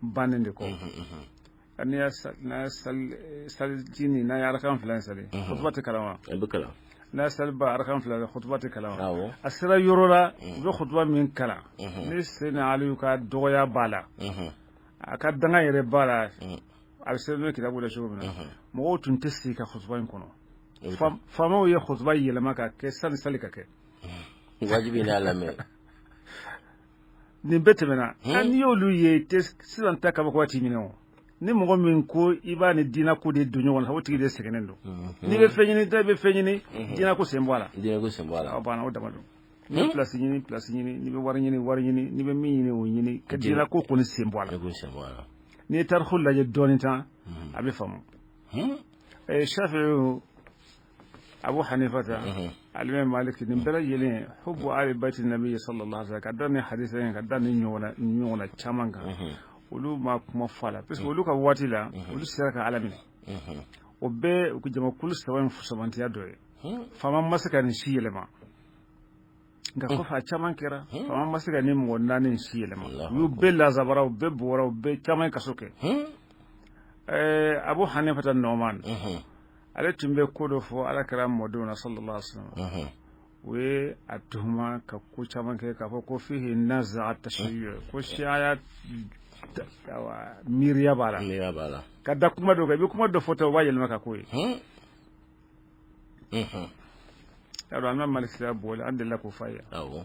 bannen de kɔ. N'i y'a sali n'a ye arakan fila in sali, khutuba tɛ kalan wa? A bɛ kalan. N'a ye sali ba arakan fila, khutuba tɛ kalan wa? A sera yɔrɔ la, u bɛ khutuba min kalan, ni Sɛdina Aliyu ka dɔgɔya b'a la, a ka danga yɛrɛ b'a la, a bɛ sɛbɛn kitabu la cogo min na, mɔgɔw tun tɛ sigi ka khutuba in kɔnɔ. Faamaw ye khutuba yɛlɛma ka kɛ sani sali ka kɛ. Wajibi n'a lamɛn. Nin bɛɛ tɛmɛna. N'i y'olu ye tɛ sisan ta kabako t'i minɛ o. Ni mɔgɔ min ko i b'a ni diinɛ ko de don ɲɔgɔn na, o tigi de sɛgɛnnen don. N'i bɛ fɛn ɲini, i bɛ fɛn ɲini, diinɛ ko sen bɔ a la. Diinɛ ko sen bɔ a la. A banna, o dama don. N'i bɛ place ɲini, place ɲini, n'i bɛ wari ɲini, wari ɲini, n'i bɛ min ɲini, o ɲini, ka diinɛ ko kɔni sen bɔ a la. Ko sen bɔ a la. N'i ye tariku lajɛ dɔɔnin tan, a bɛ faamu. Shafi'i, Abu Hanifa ta, Alimami Maliki, nin bɛɛ lajɛlen hubbu ali bayti nabi sallallahu alaihi wasallam, ka da ni hadisa in, ka da ni ɲɔgɔnna caman kan. Olu ma kuma fɔ a la parce que olu ka waati la, olu sera ka Ala minɛ. O bɛɛ jamakulu saba in fusamantiya dɔ ye. Faama ma se ka nin si yɛlɛma. Nka kɔfɛ a caman kɛra, faama ma se ka nin mɔgɔ naani in si yɛlɛma. U y'u bɛɛ lazabara, u bɛɛ bɔra, u bɛɛ caman ye kaso kɛ. Abu Hanifa ta Nu'man, ale tun bɛ ko dɔ fɔ Ala kɛra mɔdenw na sallallahu alaihi wasallam. O ye a tuhuma ka ko caman kɛ, k'a fɔ ko fihi naza'a tashayyu, ko siyaya miiriya b'a la. Miiriya b'a la. Ka da kuma dɔ kan, i bɛ kuma dɔ fɔ tan, o b'a yɛlɛma ka k'o ye. Y'a dɔn Alimami Maliki sera bɔli, an delila k'o f'a ye. Awɔ.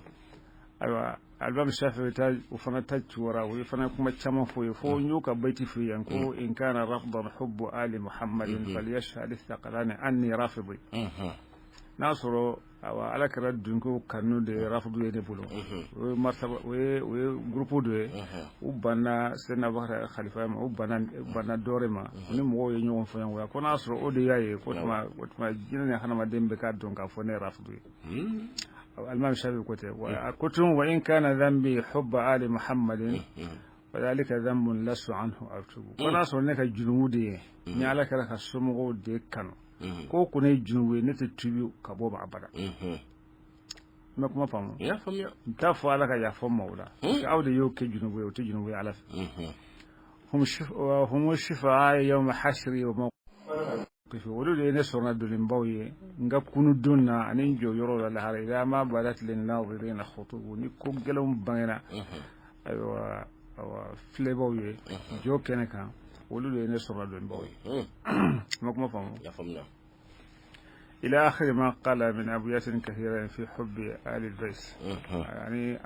Ayiwa, Alimami Shafi'i ta, o fana ta cuwara, o ye fana kuma caman fɔ ye, fo n y'o ka baiti f'i ye ko in kana rafdan hubbu ali Muhammadin falyashhad thaqalani anni rafidi. N'a sɔrɔ Awa, Ala kira dunkew kanu de ye rafidu ye ne bolo. O ye martaba, o ye groupe dɔ ye. U banna Seyidina Abubakar khalifa ma, u banna dɔwɛrɛ ma. U ni mɔgɔw ye ɲɔgɔn fɔɲɔgɔnya ko n'a sɔrɔ o de y'a ye ko tuma jinɛ ni hadamaden bɛ k'a dɔn k'a fɔ ne ye rafidu ye. Alimami Shafi ko tɛ wa ko tun wa in kana dhanbi hubba ali Muhammadin wa dhalika dhanbun lastu anhu atubu, ko n'a sɔrɔ ne ka junumu de ye ni Ala kɛra ka somɔgɔw de kanu, ko ko ne ye junubu ye, ne tɛ tubi ka bɔ ma abada. N bɛ kuma faamu? N y'a faamuya. N t'a fɔ Ala ka yafa maaw la, parce que aw de y'o kɛ junubu ye, o tɛ junubu ye Ala fɛ. Hum shufa'a yawma hashri wa mawqifi, olu de ye ne sɔrɔna dolenbaw ye n ka kunu don na ani n jɔ yɔrɔ la lahara. Idha ma badat linnazirina khutubu, ni ko gɛlɛnw bangena, ayiwa, awa, filɛbaw ye jɔ kɛnɛ kan, olu de ye ne sɔrɔna dolenbaw ye. N ma kuma faamu? N y'a faamuya. إلى آخر ما قال من أبيات كثيرة في حب آل البيت. يعني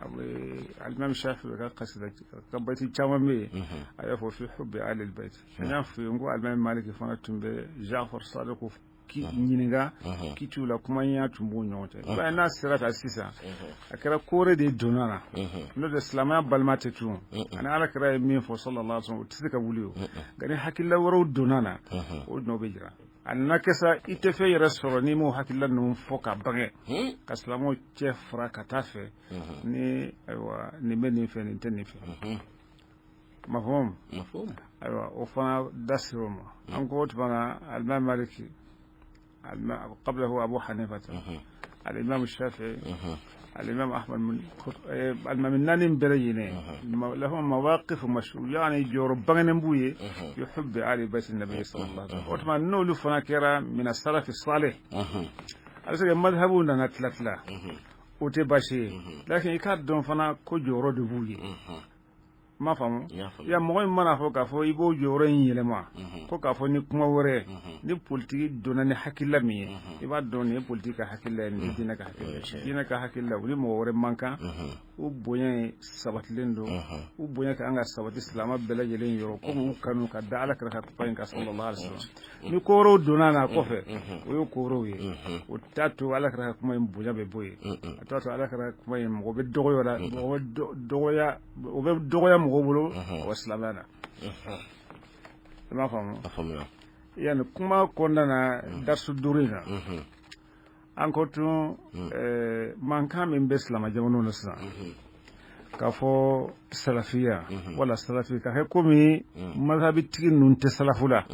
الإمام الشافعي قصيدة بيت caman bɛ yen a y'a fɔ في حب آل البيت. N y'a fɔ n ko alimami Maliki fana tun bɛ Jafar Sadiq ɲininka kitiw la, kuma ɲɛ tun b'u ɲɔgɔn cɛ. I b'a ye n'a sera ka sisan, a kɛra kore de donna na, n'o tɛ silamɛya balima tɛ tun ani Ala kɛra ye min fɔ sallallahu alaihi wasallam, o tɛ se ka wuli. O nka ni hakilila wɛrɛw donna na, o nɔ bɛ jira. A nana kɛ sa, i tɛ fɛn yɛrɛ sɔrɔ n'i m'o hakilila ninnu fɔ ka bange ka silamɛw cɛ fara ka taa fɛ ni ayiwa, nin bɛ nin fɛ, nin tɛ nin fɛ. Mafhum? Mafhum. Ayiwa, o fana da sera o ma. An ko o tuma na alimami Maliki, قبله أبو حنيفة، الإمام الشافعي، الإمام أحمد، من الإمام naani bɛɛ lajɛlen لهم مواقف مشهور، يعني jɔyɔrɔ bangenen b'u ye في حب آل بيت النبي صلى الله عليه وسلم. O tuma n'olu fana kɛra من السلف الصالح, a bɛ se ka madhabu nana tila tila, o tɛ baasi ye, lakin i k'a dɔn fana ko jɔyɔrɔ de b'u ye. N m'a faamu? N y'a faamu. Ya mɔgɔ min mana fɔ k'a fɔ i b'o jɔyɔrɔ in yɛlɛma ko k'a fɔ ni kuma wɛrɛ, ni politiki donna ni hakilila min ye, i b'a dɔn nin ye politiki ka hakilila ye, nin ye diinɛ ka hakilila ye. Diinɛ ka hakilila, u ni mɔgɔ wɛrɛ man kan. U bonya ye sabatilen don, u bonya ka kan ka sabati silamɛ bɛɛ lajɛlen yɔrɔ, komi u kanu ka da Ala kira ka kuma in kan sallallahu alaihi wasallam. Ni ko wɛrɛw donna n'a kɔfɛ, o ye ko wɛrɛw ye, o t'a to Ala kira ka kuma in bonya bɛ bɔ yen, a t'a to Ala kira ka kuma in mɔgɔ bɛ dɔgɔya la, mɔgɔ bɛ dɔgɔya, o bɛ dɔgɔya mɔgɔw bolo o silamɛya na. I m'a faamu? A faamuya. Yani kuma kɔnɔna na, darisu 5 in na, an ko tun mankan min bɛ silamɛ jamanaw na sisan k'a fɔ salafiya wala salafi, ka kɛ komi mazhabitigi ninnu tɛ salafu la,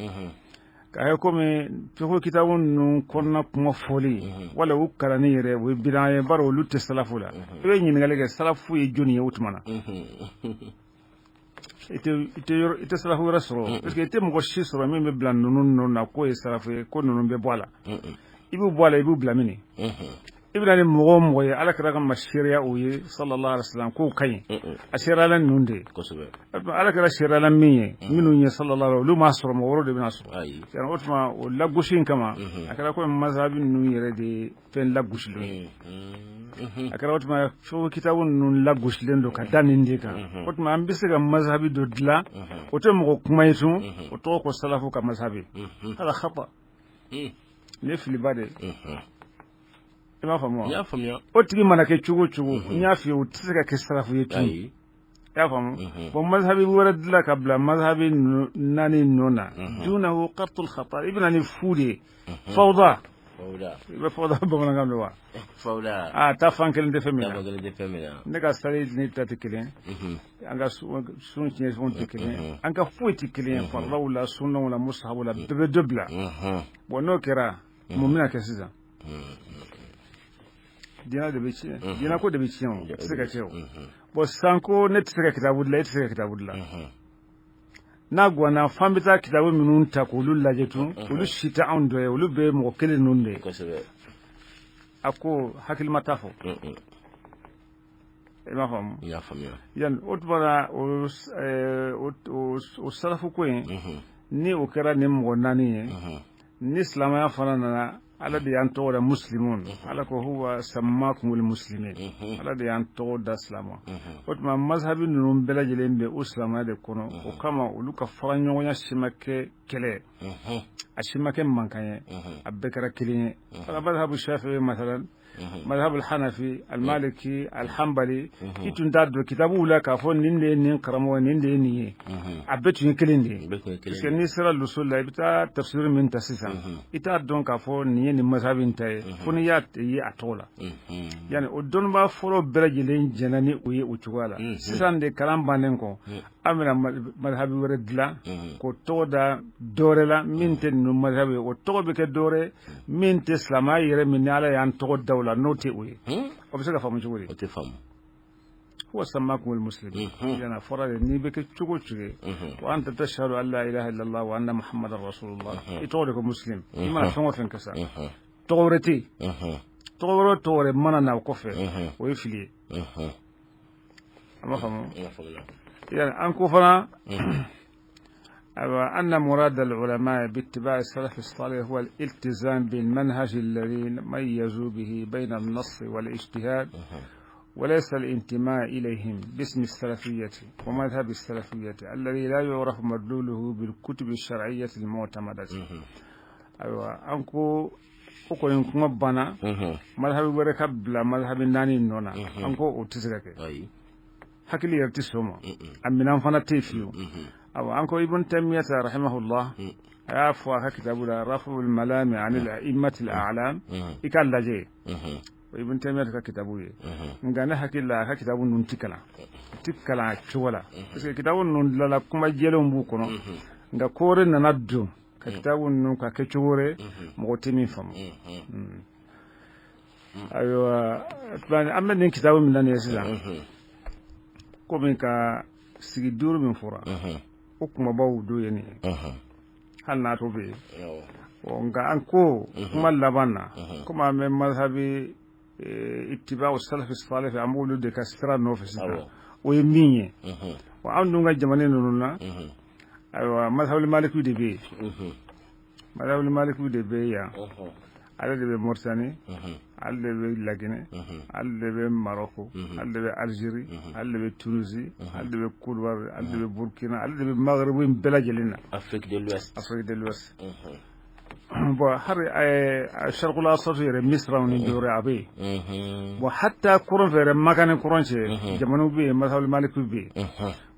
ka kɛ komi fiqh kitabu ninnu kɔnɔna kuma fɔli wala u kalanni yɛrɛ, o ye bidan ye, bari olu tɛ salafu la. I bɛ ɲininkali kɛ, salafu ye jɔnni ye o tuma na? I tɛ salafu wɛrɛ sɔrɔ, parce que i tɛ mɔgɔ si sɔrɔ min bɛ bila ninnu nɔ na k'o ye salafu ye, ko ninnu bɛ bɔ a la. I b'u bɔ a la, i b'u bila min? I bɛna ni mɔgɔ o mɔgɔ ye, Ala kɛra ka ma seereya o ye sallallahu alaihi wasallam k'o ka ɲi, a seereyala ninnu de ye. Ala kɛra seereyala min ye, minnu ye sallallahu alaihi, olu m'a sɔrɔ, mɔgɔ wɛrɛw de bɛna sɔrɔ. O tuma o lagosi in kama, a kɛra komi mazhabi ninnu yɛrɛ de ye fɛn lagosilen ye. A kɛra o tuma fiqh kitabu ninnu lagosilen don ka da nin de kan. O tuma an bɛ se ka mazhabi dɔ dilan, o tɛ mɔgɔ kuma ye tun, o tɔgɔ ko salafu ka mazhabi. Hada khata, nin ye filiba de ye. I m'a faamu wa? N y'a faamuya. O tigi mana kɛ cogo o cogo, n y'a f'i ye, o tɛ se ka kɛ salafu ye tun. I y'a faamu? Bon, mazhabi wɛrɛ dilan ka bila mazhabi naani nɔ na, dunahu qatul khata, i bɛna ni fu de ye, fawda. Fawda. I bɛ fawda bamanankan don wa? Fawda. A taa fan kelen tɛ fɛn min Taa na. fan kelen tɛ fɛn min na. Ne ka sali ni ta tɛ kelen, an ka sun tiɲɛ fɛnw tɛ kelen, an ka foyi tɛ kelen ye, farilaw la, sunnaw la, musahabu la, bɛɛ bɛ dɔ bila. Bon, n'o kɛra, mun bɛna kɛ sisan? Diinɛ de bɛ tiɲɛ, diinɛ ko de bɛ tiɲɛ, o tɛ se ka kɛ o. Bon, sisan ko ne tɛ se ka kitabu dilan, e tɛ se ka kitabu dilan, n'a ganna f'an bɛ taa kitabu minnu ta k'olu lajɛ tun, olu si tɛ anw dɔ ye, olu bɛɛ ye mɔgɔ kelen ninnu de ye. A ko hakilima t'a fɔ. I m'a faamu? N y'a faamuya. Yanni o tuma na, o salafu ko in, ni o kɛra nin mɔgɔ naani ye, ni silamɛya fana nana, Ala de y'an tɔgɔ da muslimun. Ala ko huwa sammakumul muslimin, Ala de y'an tɔgɔ da silamɛ. O tuma mazhabi ninnu bɛɛ lajɛlen bɛ o silamɛya de kɔnɔ. O kama olu ka fara ɲɔgɔnya si ma kɛ kɛlɛ, a si ma kɛ mankan ye, a bɛɛ kɛra kelen ye. Ala mazhabu Shafi'i masalan. Madhhab al-Hanafi, al-Maliki, al-Hanbali, i tun t'a dɔn kitabuw la k'a fɔ nin de ye nin karamɔgɔ, nin de ye nin ye. A bɛɛ tun ye kelen de ye, parce que n'i sera lusul la, i bɛ taa tafsir min ta sisan, i t'a dɔn k'a fɔ nin ye nin mazhabi in ta ye, fo n'i y'a ye a tɔgɔ la. Yani o dɔnnibaa fɔlɔ bɛɛ lajɛlen jɛnna ni o ye o cogoya la. Sisan de, kalan bannen kɔ, an bɛna mazhabi wɛrɛ dilan k'o tɔgɔ da dɔ wɛrɛ la min tɛ ninnu mazhabi ye. O tɔgɔ bɛ kɛ dɔ wɛrɛ min tɛ silamɛya yɛrɛ min ni Ala y'an tɔgɔ da o la, n'o tɛ o ye. O bɛ se ka faamu cogo di? O tɛ faamu. Huwa sammakumul muslimin. Yana fɔra de, n'i bɛ kɛ cogo o cogo, wa anta tashhadu an la ilaha illallah wa anna muhammadan rasulullah, i tɔgɔ de ko muslim. I mana fɛn o fɛn kɛ sa, tɔgɔ wɛrɛ tɛ yen. Tɔgɔ wɛrɛ, tɔgɔ wɛrɛ mana na o kɔfɛ, o ye fili ye. A ma faamu? Yani an ko fana, أن مراد العلماء باتباع السلف الصالح هو الالتزام بالمنهج الذي ميزوا به بين النص والاجتهاد، وليس الانتماء إليهم باسم السلفية ومذهب السلفية الذي لا يعرف مدلوله بالكتب الشرعية المعتمدة. أيوة، أنكو o kɔni kuma banna. Mazhabi wɛrɛ ka bila mazhabi naani nɔ na, an ko o tɛ se ka kɛ. Hakili yɛrɛ tɛ sɔn o ma, a minɛn fana tɛ yen fiyewu. Awa, an ko Ibn Taymiyata rahimahullah, a y'a fɔ a ka kitabu la, Raful Malami anil a'immati al-a'lam, i k'a lajɛ. O Ibn Taymiyata ka kitabu ye. Nka ne hakili la, a ka kitabu ninnu ti kalan, ti kalan a cogo la, parce que kitabu ninnu dilanna, kuma jɛlenw b'u kɔnɔ, nka ko wɛrɛ nana don ka kitabu ninnu ka kɛ cogo wɛrɛ, mɔgɔ tɛ min faamu. Ayiwa, an bɛ nin kitabu min na nin ye sisan, komi ka sigi duuru min fɔra, o kumabaw do ye nin ye, hali n'a to bɛ yen. Nka an ko kuma laban na, komi an bɛ mazhabi ittiba'u salafi salih, an b'olu de ka sira nɔfɛ sisan, o ye min ye, wa an dun ka jamana ninnu na, ayiwa, mazhabi maliki de bɛ yen, mazhabi maliki de bɛ yan. Ale de bɛ Mauritanie, ale de bɛ Laginɛ, ale de bɛ Maroc, ale de bɛ Algérie, ale de bɛ Tunisie, ale de bɛ Côte d'Ivoire, ale de bɛ Burkina, ale de bɛ Maghreb in bɛɛ lajɛlen na. Afrique de l'Ouest. Afrique de l'Ouest. Bon, hali Sharqul Awsat yɛrɛ, Misra ni dɔwɛrɛ, a bɛ yen. Bon, hatta kɔrɔn fɛ yɛrɛ, Maka ni kɔrɔn cɛ, jamanaw bɛ yen, mazhabi maliki bɛ yen.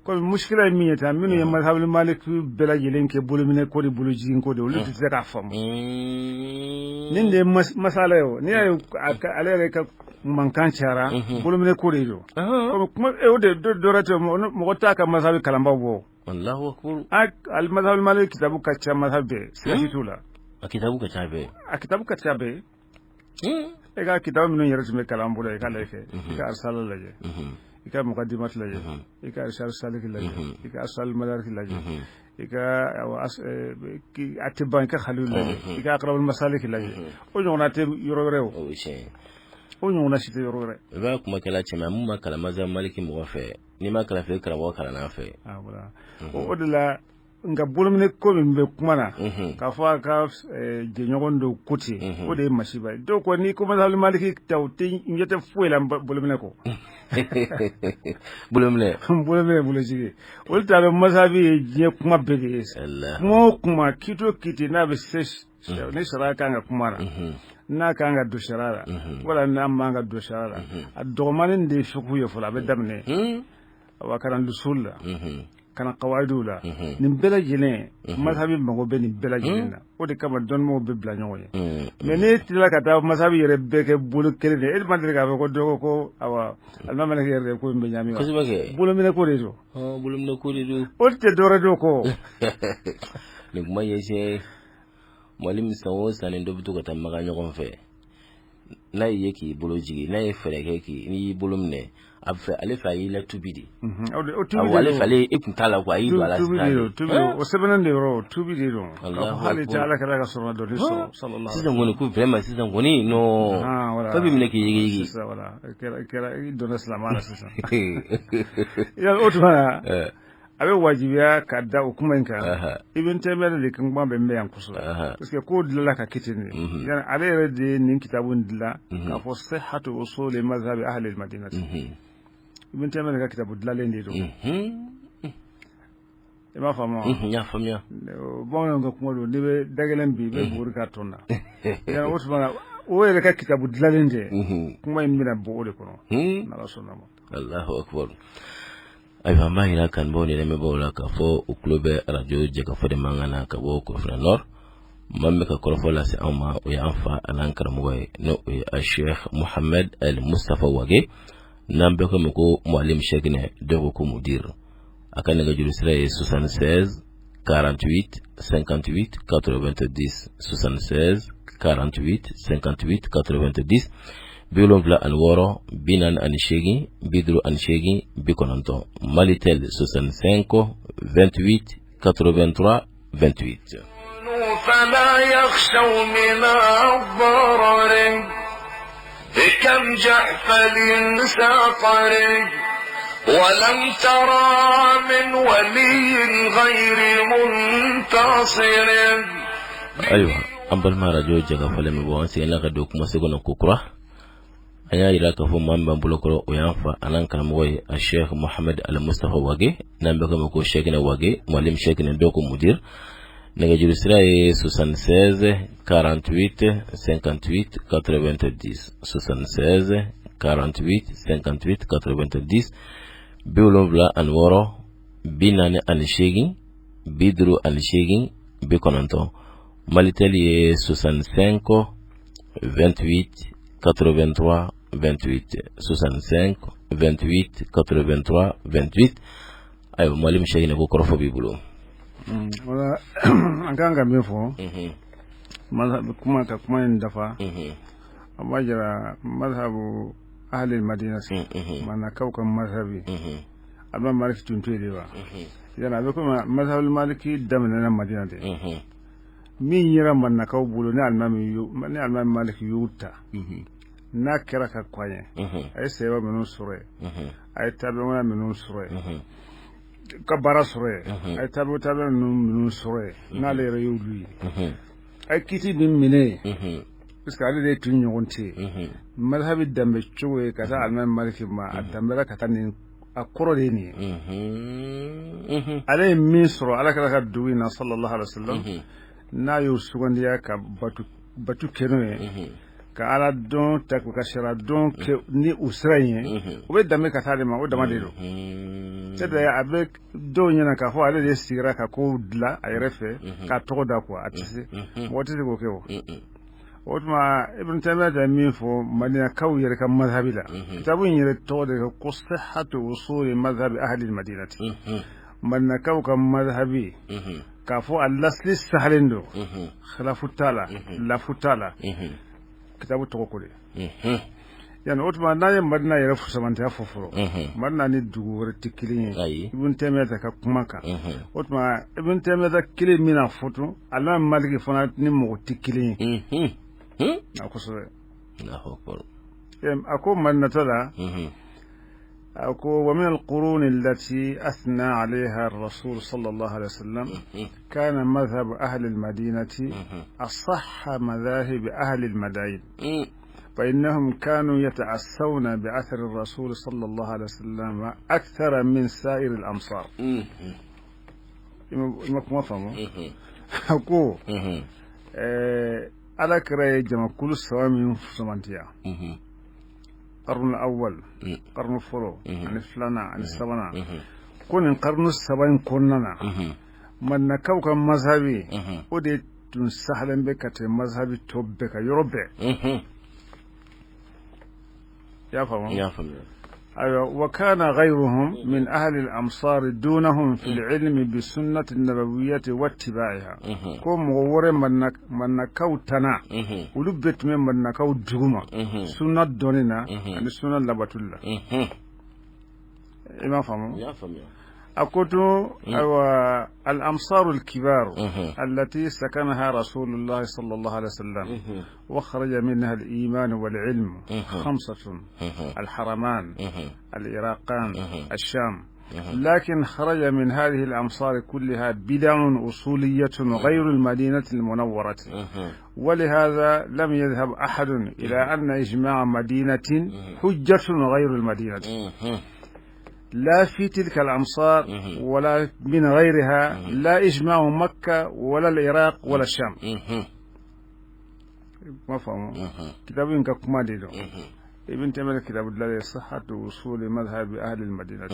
Komi muskila ye min ye tan, minnu ye mazhabi maliki bɛɛ lajɛlen kɛ bolominɛ ko de, bolojigin ko de, olu tɛ se k'a faamu. Nin de ye masala ye. O n'i y'a ye ale yɛrɛ ka mankan cayara, bolominɛ ko de don. Komi kuma o de dɔ wɛrɛ tɛ, mɔgɔ t'a ka mazhabi kalanbaw bɔ. Allahu akbar. Al mazhabi maliki kitabu ka ca, mazhabi bɛɛ, siga si t'o la. A kitabu ka ca bɛɛ. A kitabu ka ca bɛɛ. E ka kitabu minnu yɛrɛ tun bɛ kalan bolo, i ka lajɛ kɛ, i ka arisala lajɛ, i ka mukadimat lajɛ, i ka arisal saliki lajɛ, i ka asal madariki lajɛ, i ka a tɛ ban, i ka halil lajɛ, i ka aqrabul masaliki lajɛ. O ɲɔgɔnna tɛ yɔrɔ wɛrɛ. O o ɲɔgɔnna si tɛ yɔrɔ wɛrɛ. I b'a kumakɛla cɛman mun ma kalan mazhab maliki mɔgɔ fɛ, n'i ma kalan fɛ, karamɔgɔ kalanna fɛ. O de la, nka bolominɛ ko min bɛ kuma na, k'a fɔ a ka jɛɲɔgɔn dɔw ko ten, o de ye masiba ye. Dɔw ko n'i ko mazhabi maliki ta, o tɛ ɲɛ tɛ foyi la bolominɛ kɔ. Bolominɛ. Bolominɛ, bolojigi, olu ta bɛ mazhabi ye diɲɛ kuma bɛɛ de ye. Kuma o kuma, kiti o kiti, n'a bɛ se ni sariya kan ka kuma la, n'a kan ka don sariya la, wala n'a man ka don sariya la, a dɔgɔmanin de ye fiqhu ye fɔlɔ, a bɛ daminɛ awa ka na lusul la, ka na kawaidiw la. Nin bɛɛ lajɛlen, mazhabi mago bɛ nin bɛɛ lajɛlen na. O de kama dɔnnibaw bɛ bila ɲɔgɔn ye. Mais n'e tilala ka taa mazhabi yɛrɛ bɛɛ kɛ bolo kelen de, e ma deli k'a fɔ ko dɔ ko awa alimami maliki yɛrɛ de ko in bɛ ɲaami wa? Kosɛbɛ kɛ. Bolominɛ ko de don. Bolominɛ ko de don. O tɛ dɔwɛrɛ don kɔ. Nin kuma ye tiɲɛ ye. Mali min, san o san ni dɔ bɛ to ka taa Maga ɲɔgɔn fɛ, n'a y'i ye k'i bolo jigin, n'a ye fɛɛrɛ kɛ k'i n'i y'i bolo minɛ a fɛ, ale fɛ a y'i latubi de. O tubi de don. Ale fɛ, ale e kun t'a la quoi, a y'i don a la. Tubi de don, tubi o sɛbɛnnen de yɔrɔ, tubi de don. K'a fɔ hali tɛ Ala kɛra ka sɔrɔ dɔ de sɔrɔ sallallahu. Sisan kɔni ko vraiment, sisan kɔni non, fɛn bɛ minɛ k'i yigiyigi. Sisan voilà, kɛra i donna silamɛya la sisan. O tuma na, a bɛ wajibiya ka da o kuma in kan. Ibn Taymiyyah de kuma bɛ mɛn yan kosɛbɛ, parce que ko dilanla ka kɛ ten de. Yani ale yɛrɛ de ye nin kitabu in dilan k'a fɔ sihhatu usuli mazhabi ahli al-madinati. Ibn Taymiyyah ka kitabu dilanlen de don. I b'a faamu wa? N y'a faamuya. Bamananw ka kuma don, n'i bɛ da gɛlɛn bi, i bɛ buguri k'a tɔn na. Yani o tuma na, o yɛrɛ ka kitabu dilanlen tɛ, kuma in bɛna bɔ o de kɔnɔ, n'Ala sɔnna ma. Allahu akbar. Ayiwa, an b'a yira kanubaaw ni lamɛnbaaw la k'a fɔ u tulo bɛ arajo Jɛkafɔ de mankan na ka bɔ Korofina Nord. Maa min bɛ ka kɔrɔfɔ lase anw ma, o ye an fa an'an karamɔgɔ ye, n'o o ye a Sheikh Muhammed El Mustafa Wage, n'an bɛɛ ko ma ko Mualim Shekinɛ, dɔw ko ko Mudir. A ka nɛgɛjuru sira ye 76 48 58 90, 76 48 58 90, 76 48 58 90. Malitel 65 28 83 28. فلا يخشوا من الضرر كم جحفل ساقر ولم ترى من ولي غير منتصر. Ayiwa, an balima arajo Jɛkafɔ lamɛnbaaw, an seginna ka don kumaso kɔnɔ kokura. An y'a yira k'a fɔ maa min b'an bolokɔrɔ, o y'an fa an'an karamɔgɔ ye, a Sheikh Muhammed Al Mustafa Wage, n'an bɛɛ ko ma ko Shekinɛ Wage, Mualim Shekinɛ, dɔw ko Mudir. Nɛgɛjuru sira ye 76 48 58 90, 76 48 58 90, 76 48 58 90. Malitel ye 65 28 83 28, 65 28 83 28. Ayiwa, Mualim Shekinɛ, ko kɔrɔfɔ b'i bolo. Wala, an kan ka min fɔ, kuma ka kuma in dafa, an b'a jira mazhabu ahli madina, manakaw ka mazhabi, a bɛ Maliki tun to yen de wa. Yala a bɛ komi mazhabu Maliki daminɛna Madina de. Min yera Madinakaw bolo, ni alimami Maliki y'u ta, n'a kɛra ka kɔɲɛ, a ye sɛbɛn minnu sɔrɔ yen, a ye tabiya minnu sɔrɔ yen, ka baara sɔrɔ yen, a ye tabiya ninnu minnu sɔrɔ yen, n'ale yɛrɛ y'olu ye, a ye kiti min minɛ yen, parce que ale de tun ɲɔgɔn tɛ yen. Mazhabi danbe cogo ye ka taa alimami Maliki ma, a danbera ka taa nin, a kɔrɔ de ye nin ye. Ale ye min sɔrɔ Ala kɛra ka dugu in na, sallallahu alaihi wa sallam, n'a y'o sugandiya ka batu kɛ n'o ye, ka Ala dɔn ta, ka sariya dɔn kɛ ni o sira in ye, o bɛ danbe ka taa de ma, o dama de don. C'est a bɛ dɔw ɲɛna k'a fɔ ale de sigira ka kow dilan a yɛrɛ fɛ k'a tɔgɔ da quoi. A tɛ se, mɔgɔ tɛ se k'o kɛ. O tuma, Ibn Taymiyyah tɛ min fɔ Madinakaw yɛrɛ ka mazhabi la, kitabu in yɛrɛ tɔgɔ de ko sihhatu usuli mazhabi ahli madinati, Madinakaw ka mazhabi, k'a fɔ a lasili sahalen don, khilafu t'a la, lafu t'a la. Kitabu tɔgɔ ko de yani. O tuma, n'a ye Madina yɛrɛ fusamantiya fɔ fɔlɔ, Madina ni dugu wɛrɛ tɛ kelen ye, Ibn Taymiyyah ka kuma kan. O tuma, Ibn Taymiyyah kelen min na fɔ tun, alimami Maliki fana ni mɔgɔ tɛ kelen ye a kosɛbɛ. A ko Madinatɔ la, a ko ومن القرون التي أثنى عليها الرسول صلى الله عليه وسلم كان مذهب أهل المدينة أصح مذاهب أهل المدائن، فإنهم كانوا يتأسون بأثر الرسول صلى الله عليه وسلم أكثر من سائر الأمصار. ما فهموا؟ ko Ala kira ye jamakulu saba min fusamantiya, qarnu awwal, qarnu fɔlɔ ani filanan ani sabanan, ko nin qarnu saba in kɔnɔna na, Madinakaw ka mazhabi, o de tun sahalen bɛ ka tɛmɛ mazhabi tɔ bɛɛ ka yɔrɔ bɛɛ. I y'a faamu? N y'a faamuya. أيوة، وكان غيرهم من أهل الأمصار دونهم في العلم بالسنة النبوية واتباعها. Ko mɔgɔ wɛrɛ Madinakaw tana, olu bɛɛ tun bɛ Madinakaw duguma sunna dɔnni na ani sunna labatuli la. I m'a faamu? N y'a faamuya. A ko to ayiwa, الأمصار الكبار التي سكنها رسول الله صلى الله عليه وسلم وخرج منها الإيمان والعلم خمسة: الحرمان، العراقان، الشام. لكن خرج من هذه الأمصار كلها بدع أصولية غير المدينة المنورة، ولهذا لم يذهب أحد إلى أن إجماع مدينة حجة غير المدينة، لا في تلك الأمصار ولا من غيرها، لا إجماع مكة ولا العراق ولا الشام. Kuma faamu, kitabu in ka kuma de don. Ibn Taymiyyah kitabu dilanlen sihhatu usuli madhhabi ahli al-madina.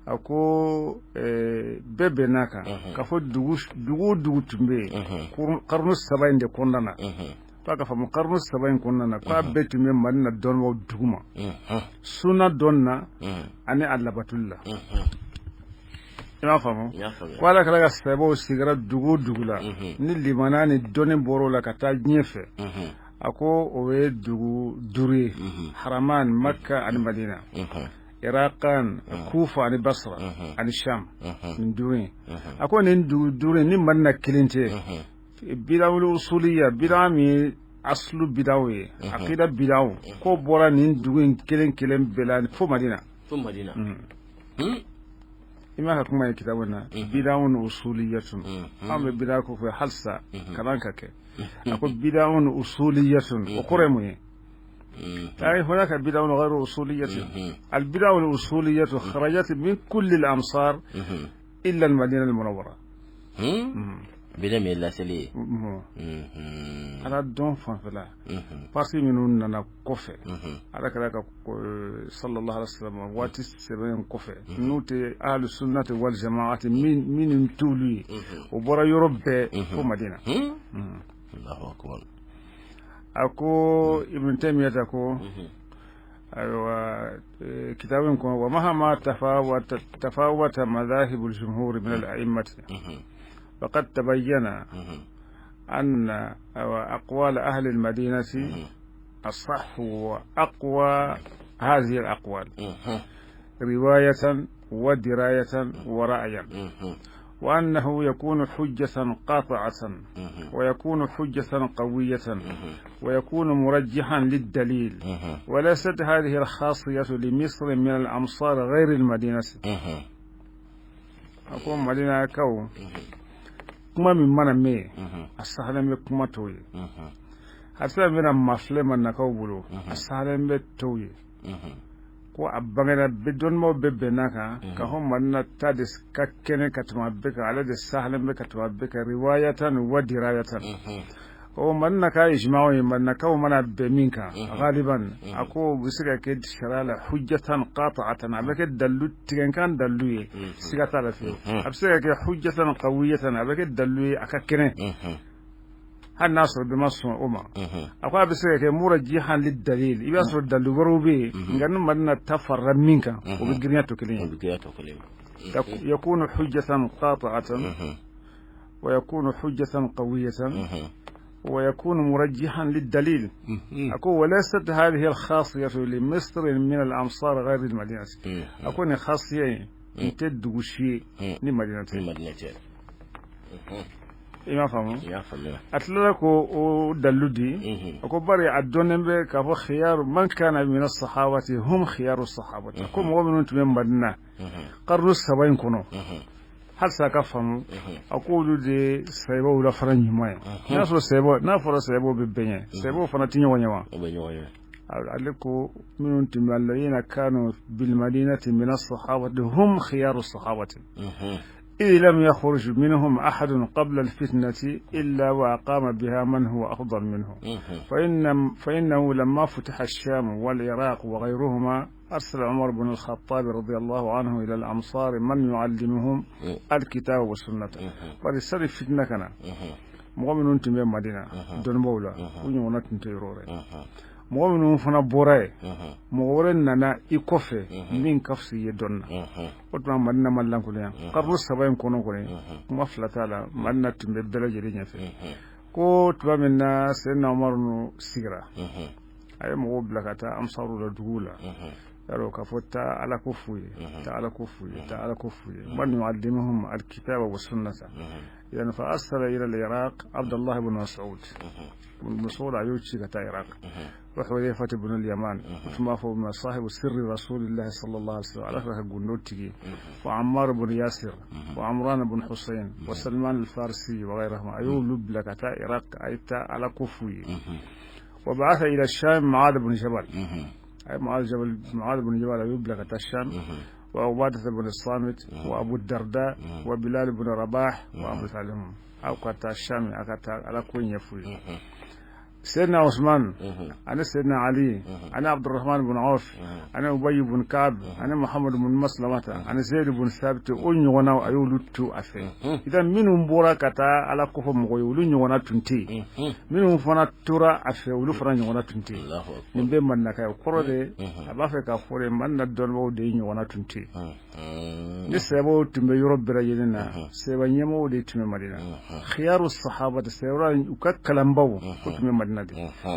A ko bɛɛ bɛnn'a kan k'a fɔ dugu o dugu tun bɛ yen karunu saba in de kɔnɔna na, f'a ka faamu karunu saba in kɔnɔna na k'a bɛɛ tun bɛ Madina dɔnnibaw duguma, sunna dɔnni na ani a labatuli la. I m'a faamu? Ko Ala kira ka sahabaw sigira dugu o dugu la, ni limaniya ni dɔnni bɔr'o la ka taa diɲɛ fɛ, a ko o ye dugu duuru ye: Haraman, Makka ani Madina, Iraqan, Kufa ani Basra ani Sham. Nin duuru in, a ko nin dugu duuru in ni Madina kelen tɛ, bidawul usuliya, bida min aslu bidaw ye, aqida bidaw, ko bɔra nin dugu in kelen kelen bɛɛ la fo Madina. Fo Madina. I m'a ka kuma ye kitabu na, bidawun usuliyatun. An bɛ bida ko fɔ halisa kalan ka kɛ. A ko bidawun usuliyatun, o kɔrɔ ye mun ye? أي هناك بدع غير أصولية. البدع الأصولية خرجت من كل الأمصار إلا المدينة المنورة. Bida min laseli ye. Ala dɔn fanfɛla, parti minnu nana kɔfɛ, Ala kira ka sallallahu alaihi wasallam waati sɛbɛn kɔfɛ, n'u tɛ ahlu sunnati wal jama'ati, minnu t'olu ye, o bɔra yɔrɔ bɛɛ fo Madina. Allahu akbar. A ko Ibn Taymiyyah ko ayiwa kitabu in kɔnɔ, wa mahama tafawata madahibul jumhur min al-a'immati faqad tabayyana anna aqwal ahli al-madinati asah wa aqwa hadhihi al-aqwal riwayatan wa dirayatan wa ra'yan, وأنه يكون حجة قاطعة ويكون حجة قوية ويكون مرجحا للدليل، وليست هذه الخاصية لمصر من الأمصار غير المدينة. أقول مدينة كو kuma min mana mɛn, a sahalen bɛ kuma tɔw ye. A sira bɛna mafilɛ manakaw bolo, a sahalen bɛ tɔw ye. Ko a bangera bɛ dɔnnibaw bɛɛ bɛnna kan ka fɔ Madina ta de ka kɛnɛ ka tɛmɛ a bɛɛ kan, ale de sahalen bɛ ka tɛmɛ a bɛɛ kan, riwayatan wa dirayatan. O Madina ka ijma'u ye, Madinakaw mana bɛn min kan galiban, a ko o bɛ se ka kɛ sariya la hujjatan qati'atan, a bɛ kɛ dalilu tigɛnkan dalilu ye, siga t'a la fiyewu. A bɛ se ka kɛ hujjatan qawiyatan, a bɛ kɛ dalilu ye a ka kɛnɛ, hali n'a sɔrɔ bɛɛ ma sɔn o ma. A ko a bɛ se ka kɛ murajjihan lid dalil, i b'a sɔrɔ dalilu wɛrɛw bɛ yen, nka ni Madina ta farala min kan, o bɛ girinya tɔ kelen ye. Yakunu hujjatan qati'atan wa yakunu hujjatan qawiyatan ويكون مرجحا للدليل. أقول وليست هذه الخاصية لمصر من الأمصار غير المدينة. أكون خاصية تدوشي لمدينة. I m'a faamu? A tilala ko o dalilu di. A ko bari a dɔnnen bɛ k'a fɔ khiyaru man kana min as-sahabati hum khiyaru as-sahabati. Ko mɔgɔ minnu tun bɛ Madina karnu saba in kɔnɔ, halisa ka faamu, a ko olu de sahibaw la fana ɲuman ye. N'a sɔrɔ sahibaw, n'a fɔra sahibaw bɛ bɛn ye, sahibaw fana tɛ ɲɔgɔn ye wa? Ale ko minnu tun bɛ alladhina kanu bil madinati min as-sahabati hum khiyaru as-sahabati. إذ لم يخرج منهم أحد قبل الفتنة إلا وأقام بها من هو أفضل منه. فإنه لما فتح الشام والعراق وغيرهما أرسل عمر بن الخطاب رضي الله عنه إلى الأمصار من يعلمهم الكتاب والسنة. ورسال الفتنة كان mɔgɔ minnu tun bɛ Madina dɔnnibaw la, u ɲɔgɔnna tun tɛ yɔrɔ wɛrɛ. Mɔgɔ minnu fana bɔra yen, mɔgɔ wɛrɛ nana i kɔfɛ min ka fisa i ye dɔnni na. O tuma Madina ma lankolonya karnu saba in kɔnɔ kɔni, kuma fila t'a la, Madina tun bɛ bɛɛ lajɛlen ɲɛfɛ. Ko tuma min na Seyidina Umaru sigira, a ye mɔgɔw bila ka taa amsaru la, duguw la, yarɔ k'a fɔ taa Ala ko f'u ye, taa Ala ko f'u ye, taa Ala ko f'u ye, man yu'allimuhum al-kitaba wa sunnata. Yani fa arsala ila al-Iraq Abdullah ibn Mas'ud. Ibn Mas'ud a y'o ci ka taa Iraq. Wa Hudhayfa ibn al-Yaman, tun b'a fɔ ma sahibu sirri rasulillahi sallallahu alaihi wasallam, Ala ka gundo tigi, wa Ammar ibn Yasir wa Amran ibn Husayn wa Salman al-Farisi wa ghayrihim. A y'olu bila ka taa Iraq, a ye taa Ala ko f'u ye. Wa ba'atha ila Sham Mu'adh ibn Jabal. أي معاذ بن جبل يبلغ الشام، وعبادة بن الصامت وأبو الدرداء وبلال بن رباح وأمثالهم. أو قتا الشام أكتا على كون يفوي. Seydina Usman ani Seydina Ali ani Abdurrahman ibn Auf ani Ubay ibn Ka'b ani Muhammad ibn Maslamata ani Zaid ibn Thabit, o ɲɔgɔnna, a y'olu to a fɛ. Idan minnu bɔra ka taa Ala kofɔ mɔgɔ ye, olu ɲɔgɔnna tun tɛ yen. Minnu fana tora a fɛ, olu fana ɲɔgɔnna tun tɛ yen. Nin bɛɛ Madinaka ye. O kɔrɔ de, a b'a fɛ k'a fɔ de, Madina dɔnnibaaw de ɲɔgɔnna tun tɛ yen. Ni sahabaw tun bɛ yɔrɔ bɛɛ lajɛlen na, sahaba ɲɛmɔgɔw de tun bɛ Madina. Khiyaru sahaba de, sahaba u ka kalanbaw, o tun bɛ Madina de.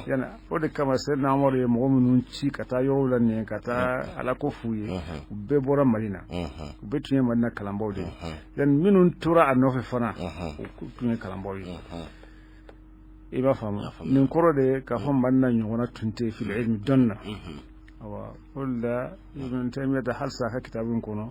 Yani o de kama Seydina Umaru ye mɔgɔ minnu ci ka taa yɔrɔw la nin, ka taa Ala ko f'u ye, u bɛɛ bɔra Madina, u bɛɛ tun ye Madina kalanbaw de ye. Yani minnu tora a nɔfɛ fana, u tun ye kalanbaw ye. I b'a faamu, nin kɔrɔ de k'a fɔ Madina ɲɔgɔnna tun tɛ fil ilmi, dɔnni na. Awa, o de la Ibn Taymiyyah halisa a ka kitabu in kɔnɔ,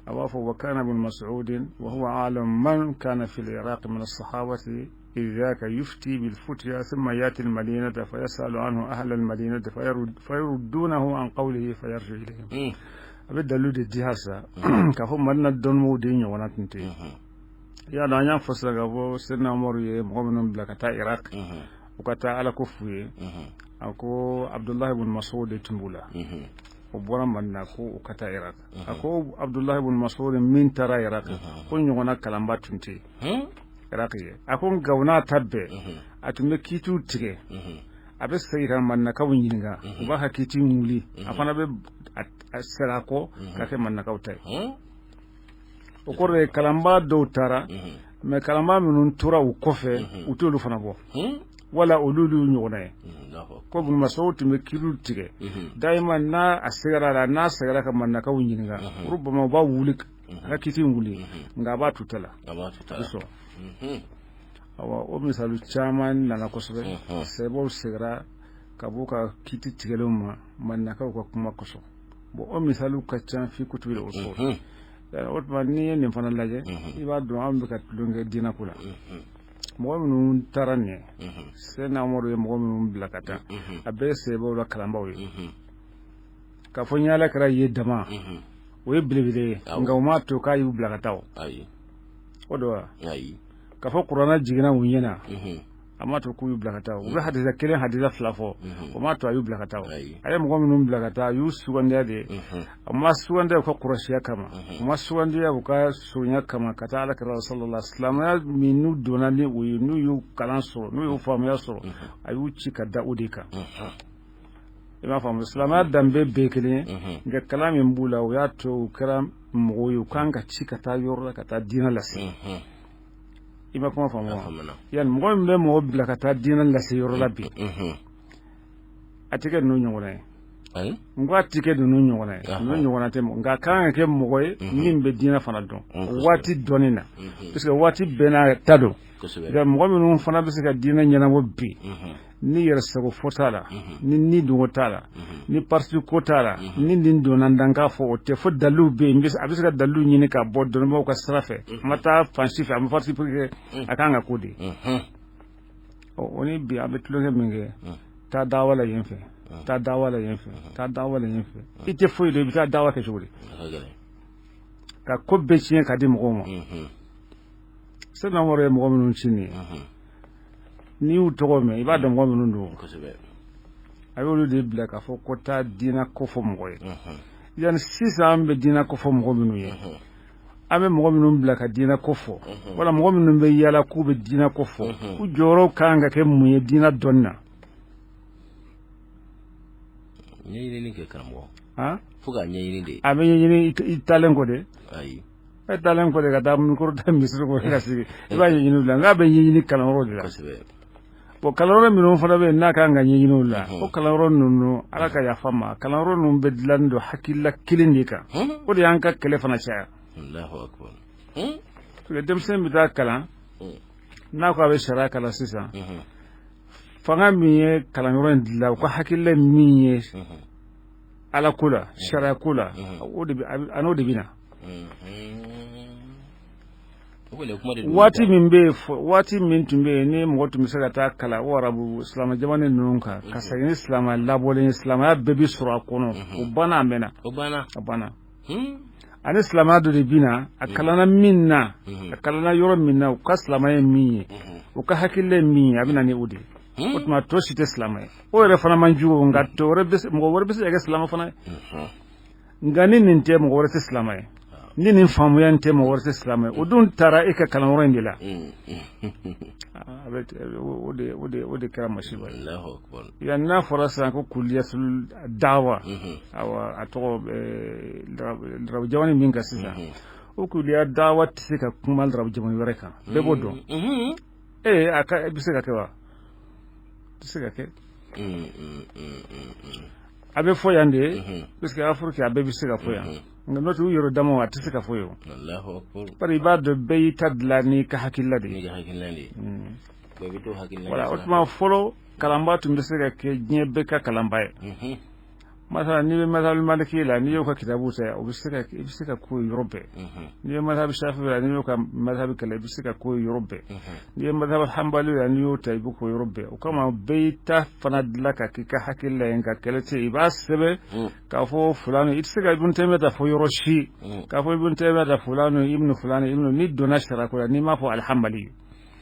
a b'a fɔ: wa kana ibn Mas'ud wa huwa a'lam man kana fil Iraq min as-sahabati إذ ذاك يفتي بالفتيا ثم يأتي المدينة فيسأل عنه أهل المدينة فيردونه عن قوله فيرجع إليهم. A bɛ dalilu de di halisa k'a fɔ Madina dɔnnibaw de ɲɔgɔnna tun tɛ yen. I y'a dɔn, an y'a fɔ sisan k'a fɔ Seydina Umaru ye mɔgɔ minnu bila ka taa Irak, u ka taa Ala ko f'u ye, a ko Abdullahi ibn Mas'ud de tun b'u la. O bɔra Madina ko u ka taa Irak. A ko Abdullahi ibn Mas'ud min taara Irak, ko ɲɔgɔnna kalanba tun tɛ yen Irak ye. A ko nka o n'a ta bɛɛ, a tun bɛ kiitiw tigɛ, a bɛ segin ka Madinakaw ɲininka, u b'a ka kiiti wuli, a fana bɛ a segin a kɔ ka kɛ Madinakaw ta ye. O kɔrɔ ye, kalanba dɔw taara, mais kalanba minnu tora u kɔfɛ, u t'olu fana bɔ wala olu y'u ɲɔgɔnna ye. Ko Ibn Mas'ud tun bɛ kiiriw tigɛ dayima, n'a a sɛgɛrɛ la, n'a sɛgɛrɛ ka Madinakaw ɲininka, rubama u b'a wuli, a ka kiiti wuli, nka a b'a tu ta la, a bɛ sɔn. Awa, o misali caman nana kosɛbɛ. Sahabaw seginna ka b'u ka kiiti tigɛlenw ma Madinakaw ka kuma kosɔn. Bon, o misaliw ka ca fi kutubil usul. O tuma, n'i ye nin fana lajɛ, i b'a dɔn anw bɛ ka tulon kɛ diinɛ ko la. Mɔgɔ minnu taara nin ye, Seydina Umaru ye mɔgɔ minnu bila ka taa, a bɛɛ ye sahabaw la kalanbaw ye. K'a fɔ n ye Ala kɛra ye dama, o ye belebele ye, nka o m'a to k'a y'u bila ka taa. O o don wa? K'a fɔ kuranɛ jiginna u ɲɛna, a m'a to k'u y'u bila ka taa. U bɛ hadisa kelen, hadisa fila fɔ, o m'a to a y'u bila ka taa. A ye mɔgɔ minnu bila ka taa, a y'u sugandiya de. A ma sugandiya u ka kɔrɔsiya kama, u ma sugandiya u ka surunya kama ka taa Ala kɛra sallallahu, silamɛya min n'u donna ni o ye, n'u y'u kalan sɔrɔ, n'u y'u faamuya sɔrɔ, a y'u ci ka da o de kan. I b'a faamu, silamɛya danbe bɛɛ kelen ye, nka kalan min b'u la, o y'a to u kɛra mɔgɔw ye u kan ka ci ka taa yɔrɔ la ka taa diinɛ lase. I ma kuma faamu wa? Yani mɔgɔ min bɛ mɔgɔ bila ka taa diinɛ lase yɔrɔ la bi, a tɛ kɛ ninnu ɲɔgɔnna ye. N ko a tɛ kɛ ninnu ɲɔgɔnna ye, ninnu ɲɔgɔnna tɛ, nka a kan ka kɛ mɔgɔ ye min bɛ diinɛ fana dɔn waati dɔnni na, parce que waati bɛɛ n'a ta don. Nka mɔgɔ minnu fana bɛ se ka diinɛ ɲɛnabɔ bi, ni yɛrɛ sago fɔ t'a la, ni dongo t'a la, ni parti ko t'a la, ni nin donna n dan k'a fɔ, o tɛ fo dalilu bɛ yen, a bɛ se ka dalilu ɲini ka bɔ dɔnnibaaw ka sira fɛ, a ma taa fan si fɛ, a ma parti pris kɛ, a kan ka ko de. Ɔ, o ni bi an bɛ tulonkɛ min kɛ, taa dawa la yen fɛ, taa dawa la yen fɛ, taa dawa la yen fɛ, i tɛ foyi dɔn, i bɛ taa dawa kɛ cogo di ka ko bɛɛ tiɲɛ ka di mɔgɔw ma? Seydina Umaru ye mɔgɔ minnu ci nin ye, n'i y'u tɔgɔ mɛn, i b'a dɔn mɔgɔ minnu don. A y'olu de bila k'a fɔ ko taa diinɛ ko fɔ mɔgɔ ye. Yanni sisan, an bɛ diinɛ ko fɔ mɔgɔ minnu ye, an bɛ mɔgɔ minnu bila ka diinɛ ko fɔ, wala mɔgɔ minnu bɛ yaala k'u bɛ diinɛ ko fɔ, u jɔyɔrɔ kan ka kɛ mun ye diinɛ dɔnni na? Ɲɛɲinini kɛ, karamɔgɔ. Fo k'a ɲɛɲini de. A bɛ ɲɛɲini i taalen kɔ de. Ayi. E taalen kɔ de ka taa micro ta misiri kɔnɔ ka sigi, i b'a ɲɛɲini o la, nka a bɛ ɲɛɲini kalanyɔrɔ de la. Bon, kalanyɔrɔ minnu fana bɛ yen n'a kan ka ɲɛɲini o la, o kalanyɔrɔ ninnu, Ala ka yafa ma, kalanyɔrɔ ninnu bɛ dilanni don hakilila kelen de kan. O de y'an ka kɛlɛ fana caya. Parce que denmisɛn bɛ taa kalan, n'a ko a bɛ sariya kalan sisan, fanga min ye kalanyɔrɔ in dilan, u ka hakilila min ye Ala ko la, sariya ko la, o de bɛ a n'o de bɛ na. Waati min bɛ yen, waati min tun bɛ yen ni mɔgɔ tun bɛ se ka taa kalan o arabu silamɛ jamana ninnu kan ka segin ni silamɛ labɔlen ye, silamɛya bɛɛ bɛ sɔrɔ a kɔnɔ, o banna, a mɛnna. O banna. A banna. Ani silamɛya dɔ de bɛ na, a kalanna min na, a kalanna yɔrɔ min na, u ka silamɛya ye min ye, u ka hakilila ye min ye, a bɛ na ni o de ye. O tuma tɔ si tɛ silamɛ ye. O yɛrɛ fana man jugu, nka tɔ wɛrɛ bɛ se, mɔgɔ wɛrɛ bɛ se ka kɛ silamɛ fana ye. Nka ni nin tɛ, mɔgɔ wɛrɛ tɛ silamɛ ye. Ni nin faamuya in tɛ, mɔgɔ wɛrɛ tɛ silamɛ ye. O dun taara e ka kalanyɔrɔ in de la. A bɛ o de kɛra masiba ye. Allahu akbar. Yan n'a fɔra sisan ko kuliyatul dawa, awa, a tɔgɔ larabu jamana min kan sisan, o kuliya dawa tɛ se ka kuma larabu jamana wɛrɛ kan, bɛɛ b'o dɔn. Ee, a ka bɛ se ka kɛ wa? Tɛ se ka kɛ. A bɛ fɔ yan de, parce que Afiriki a bɛɛ bɛ se ka fɔ yan, nka n'o tɛ u yɛrɛ damaw a tɛ se ka fɔ yen o. Allahu akbar. Bari i b'a dɔn, bɛɛ y'i ta dilan n'i ka hakilila de N'i ye. ka hakilina de ye. Bɛɛ bɛ to hakilina. Voilà, o tuma fɔlɔ kalanba tun bɛ se ka kɛ diɲɛ bɛɛ ka kalanba ye. Masala, n'i bɛ mazhabu maliki la, n'i y'o ka kitabu ta, o bɛ se ka, i bɛ se ka ko yɔrɔ bɛɛ. N'i ye mazhabu shafi la, n'i y'o ka mazhabu kɛlɛ, i bɛ se ka ko yɔrɔ bɛɛ. N'i ye mazhabu hanbali la, n'i y'o ta, i bɛ ko yɔrɔ bɛɛ. O kama bɛɛ y'i ta fana dilan ka k'i ka hakilila ye, nka kɛlɛ tɛ yen. I b'a sɛbɛn k'a fɔ fulani, i tɛ se ka Ibn Taymiya ta fɔ yɔrɔ si k'a fɔ Ibn Taymiya ta fulani ibnu fulani ibnu. N'i donna sariya ko la, n'i m'a fɔ alhanbali,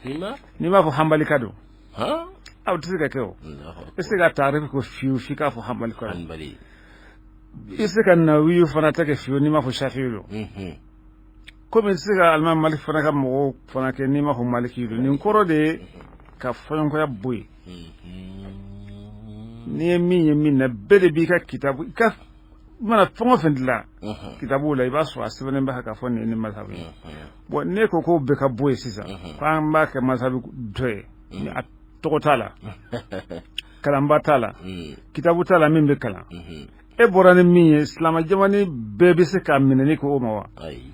N'i ma? n'i m'a fɔ hanbali ka don, Han? aw tɛ se ka kɛ o. Allahu I tɛ se ka taarifi ko fiyewu f'i k'a fɔ hanbali ka don. Hanbali. I tɛ se ka nawiyu fana ta kɛ fiyewu n'i m'a fɔ shafi'i don. Komi i tɛ se ka alimami Malik fana ka mɔgɔw fana kɛ n'i m'a fɔ maliki don. Nin kɔrɔ de ye ka fɔɲɔgɔnya bɔ yen. N'i ye min ye min na, bɛɛ de b'i ka kitabu, i ka i mana fɛn o fɛn dilan kitabu la, i b'a sɔrɔ a sɛbɛnnen bɛ k'a fɔ nin ye nin mazhabu ye. Bon, ne ko k'o bɛɛ ka bɔ yen sisan, k'an b'a kɛ mazhabu dɔ ye, a tɔgɔ t'a la, kalanba t'a la, kitabu t'a la min bɛ kalan. E bɔra ni min ye, silamɛ jamana bɛɛ bɛ se k'a minɛ ni k'o ma wa? Ayi.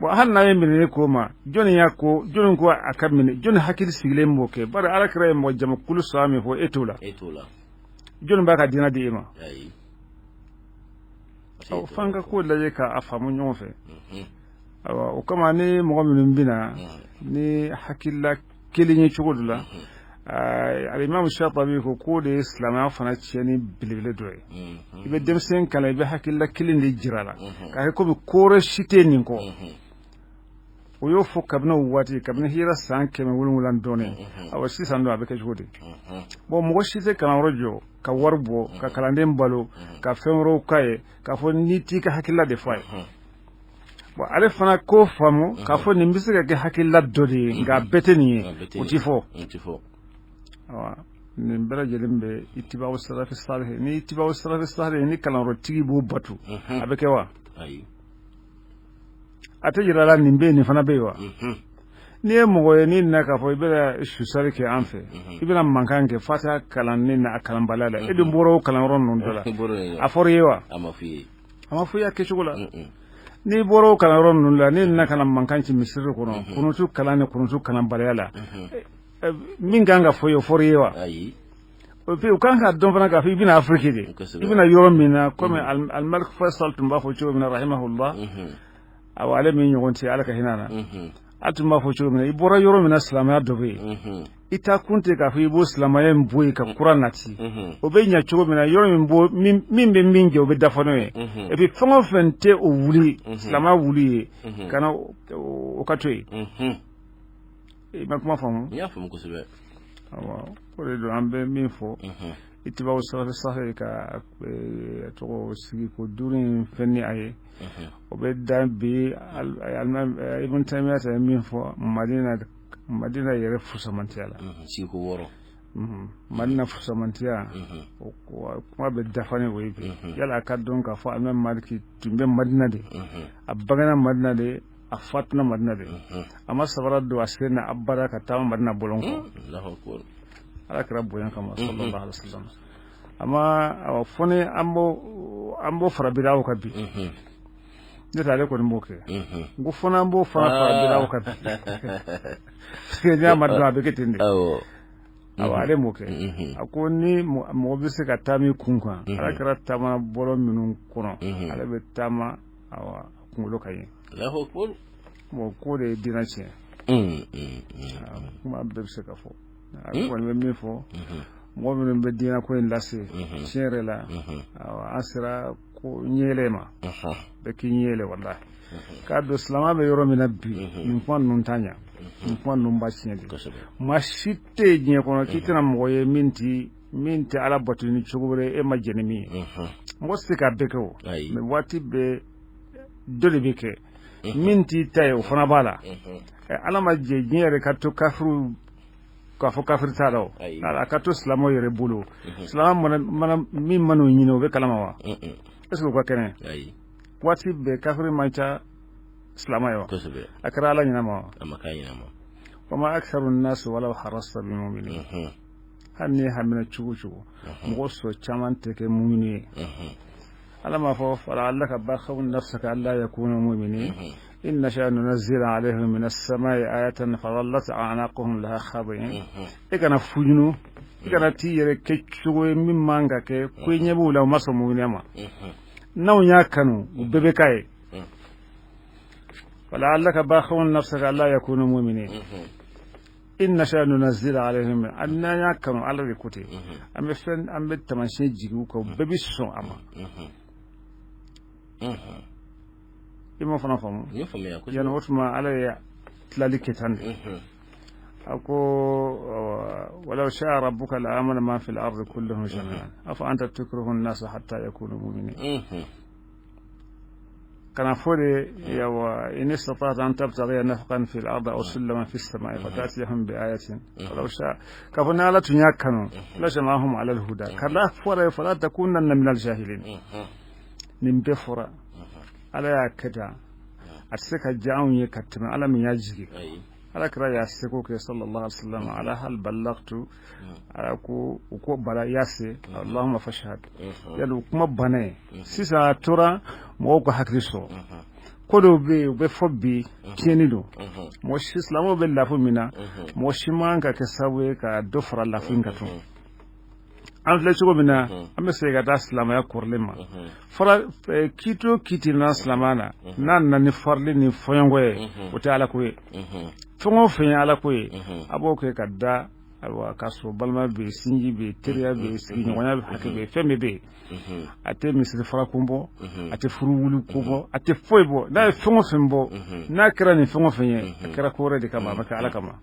Bon, hali n'a ye minɛ k'o ma, jɔnni y'a ko, jɔnni ko a ka minɛ, jɔnni hakili sigilen b'o kɛ? Bari ala kira ye mɔgɔ jamakulu saba min fɔ, e t'o la. E t'o la. Jɔnni b'a ka diinɛ di e ma? Ayi. Ɔ, f'an ka ko lajɛ k'a faamu ɲɔgɔn fɛ. Ayiwa, o kama ni mɔgɔ minnu bɛna ni hakilila kelen ye cogo dɔ la, alimami Shatabi ko k'o de ye silamɛya fana tiɲɛni belebele dɔ ye. I bɛ denmisɛn kalan, i bɛ hakilila kelen de jira a la k'a kɛ komi ko wɛrɛ si tɛ nin kɔ. O y'o fɔ kabini o waati, kabini hira san 700 dɔɔnin. Awa, sisan don a bɛ kɛ cogo di? Bon, mɔgɔ si tɛ kalanyɔrɔ jɔ ka wari bɔ ka kalanden balo ka fɛn wɛrɛw k'a ye k'a fɔ n'i t'i ka hakilila de fɔ a ye. Bon, ale fana k'o faamu k'a fɔ nin bɛ se ka kɛ hakilila dɔ de ye, nka a bɛɛ tɛ nin ye, o ti fɔ. O ti fɔ. Awa, nin bɛɛ lajɛlen bɛ itibaw salafi salih, ni itibaw salafi salih, ni kalanyɔrɔtigi b'o batu, a bɛ kɛ wa? Ayi. A tɛ yira la nin bɛ yen, nin fana bɛ yen wa? N'i ye mɔgɔ ye n'i nana k'a fɔ i bɛna susali kɛ an fɛ, i bɛna mankan kɛ fatiha kalanni na a kalanbaliya la, e dun bɔra o kalanyɔrɔ ninnu dɔ la. Bɔra yen. A fɔra i ye wa? A ma f'i ye. A ma fɔ i y'a kɛcogo la. N'i bɔra o kalanyɔrɔ ninnu la, n'i nana ka na mankan ci misiri kɔnɔ kunutu kalan ni kunutu kalanbaliya la, min kan ka fɔ i ye, o fɔra i ye wa? Ayi. Et puis u kan ka dɔn fana k'a fɔ i bɛna Afiriki de, i bɛna yɔrɔ min na, komi Al-Malik Faisal tun b'a fɔ cogo min na, rahimahullah, awa, ale min ɲɔgɔn tɛ, Ala ka hinɛ a na, a tun b'a fɔ cogo min na, i bɔra yɔrɔ min na, silamɛya dɔ bɛ yen, i taa kun tɛ k'a fɔ i b'o silamɛya in bɔ yen ka kura nati. O bɛ ɲɛ cogo min na, yɔrɔ min b'o min bɛ min jɛ, o bɛ dafa n'o ye. Et puis fɛn o fɛn tɛ o wuli silamɛya wuli ye, kana o ka to yen. I ma kuma faamu? N y'a faamu kosɛbɛ. Awa, o de don an bɛ min fɔ, itibaw salafi salih ka tɔgɔ sigi ko duuru in fɛn ni a ye, o bɛ dan bi. Ibn Taymiyyah ye min fɔ Madina, Madina yɛrɛ fusamantiya la. Sigi ko wɔɔrɔ. Madina fusamantiya, o kuma bɛ dafa ni o ye bi. Yala a ka dɔn k'a fɔ alimami Maliki tun bɛ Madina de, a bangena Madina de, a fatuna Madina de, a ma sabara don a sen na abada ka taama Madina bɔlɔn kɔ. Allahu akbar. Ala kɛra bonya kama, sallallahu alaihi wasallam. Ama awa, fo ni an b'o fara biraw kan bi, ne tɛ ale kɔni b'o kɛ. N ko fo n'an b'o fana fara biraw kan bi, parce que n'i y'a ma dɔn, a bɛ kɛ ten de. Awa, ale m'o kɛ. A ko ni mɔgɔ bɛ se ka taama i kun kan, ala kɛra taama bɔlɔ minnu kɔnɔ, ale bɛ taama, awa, kunkolo ka ɲi. Allahu akbar. Bon, k'o de ye diinɛ tiɲɛ. Kuma bɛɛ bɛ se ka fɔ. A kɔni bɛ min fɔ, mɔgɔ minnu bɛ diinɛ ko in lase, tiɲɛ yɛrɛ la, awa, an sera Ko ɲɛlɛ ma bɛɛ k'i ɲɛlɛ, walahi, k'a dɔn silamɛ bɛ yɔrɔ min na bi, nin kuma ninnu t'a ɲa, nin kuma ninnu b'a tiɲɛ de. Maa si tɛ yen diɲɛ kɔnɔ k'i tɛna mɔgɔ ye min tɛ Ala bato ni cogo wɛrɛ, e ma jɛn ni min ye. Mɔgɔ tɛ se k'a bɛɛ kɛ o, mais waati bɛɛ dɔ de bɛ kɛ min t'i ta ye, o fana b'a la. Ala ma jɛ diɲɛ yɛrɛ ka to kafiriw k'a fɔ kafiri t'a la, o a ka to silamɛw yɛrɛ bolo. Silamɛ mana min man'o ɲini, o bɛ kalama wa? Est ce que o ka kɛnɛ? Waati bɛɛ kafiri man ca silamɛ ye wa? A kɛra Ala ɲɛna ma wa? A ma k'a ɲɛna ma. وما أكثر الناس ولو حرصت بمؤمنين. Hali n'i hamina cogo cogo, mɔgɔ sɔrɔ caman tɛ kɛ mumini ye. Ala m'a fɔ: فلعلك باخع نفسك ألا يكونوا مؤمنين إن نشأ ننزل عليهم من السماء آية فظلت أعناقهم لها خاضعين. E kana fujunu, i kana t'i yɛrɛ kɛ cogo ye min man ka kɛ, ko i ɲɛ b'u la, u ma sɔn muminiya ma. N'anw y'a kanu, u bɛɛ bɛ k'a ye. فلعلك باخع نفسك ألا يكونوا مؤمنين إن نشأ ننزل عليهم. N'an y'a kanu, Ala de ko ten, an bɛ fɛn, an bɛ taamasiyɛn jigin u kan, u bɛɛ bɛ sɔn a ma. I m'o fana faamu? Yani o tuma Ala ye tilali kɛ tan de. A ko: ولو شاء ربك لآمن من في الأرض كلهم جميعا أفأنت تكره الناس حتى يكونوا مؤمنين. Kana fɔ de yawa: إن استطعت أن تبتغي نفقا في الأرض أو سلما في السماء فتأتيهم بآية ولو شاء. K'a fɔ ni Ala tun y'a kanu: لجمعهم على الهدى. Kala fɔra: فلا تكونن من الجاهلين. Nin bɛɛ fɔra, Ala y'a kɛ tan, a tɛ se ka diya anw ye ka tɛmɛ Ala min y'a jigin. Ala kira y'a seko kɛ, صلى الله عليه وسلم. على هل بلغت? Ala ko u ko bala y'a se, اللهم فاشهد. Yali o kuma banna ye. Sisan a tora mɔgɔw ka hakili sɔrɔ. Ko dɔw bɛ yen, u bɛ fɔ bi, tiɲɛni don. Mɔgɔ si, silamɛw bɛ lafu min na, mɔgɔ si man ka kɛ sababu ye ka dɔ fara lafu in kan tun. An filɛ cogo min na, an bɛ segin ka taa silamɛya kɔrɔlen ma. Fɔra kiiti o kiiti na silamɛya na, n'a nana ni farili ni fɔɲɔgɔnkɔ ye, o tɛ Ala ko ye. Fɛn o fɛn ye Ala ko ye, a b'o kɛ ka da. Ayiwa, k'a sɔrɔ balima bɛ yen, sinji bɛ yen, teriya bɛ yen, sigiɲɔgɔnya bɛ, hakɛ bɛ yen, fɛn bɛɛ bɛ yen. A tɛ misiri fara kun bɔ, a tɛ furu wuli kun bɔ, a tɛ foyi bɔ. N'a ye fɛn o fɛn bɔ, n'a kɛra nin fɛn o fɛn ye, a kɛra ko wɛrɛ de kama, a ma kɛ Ala kama.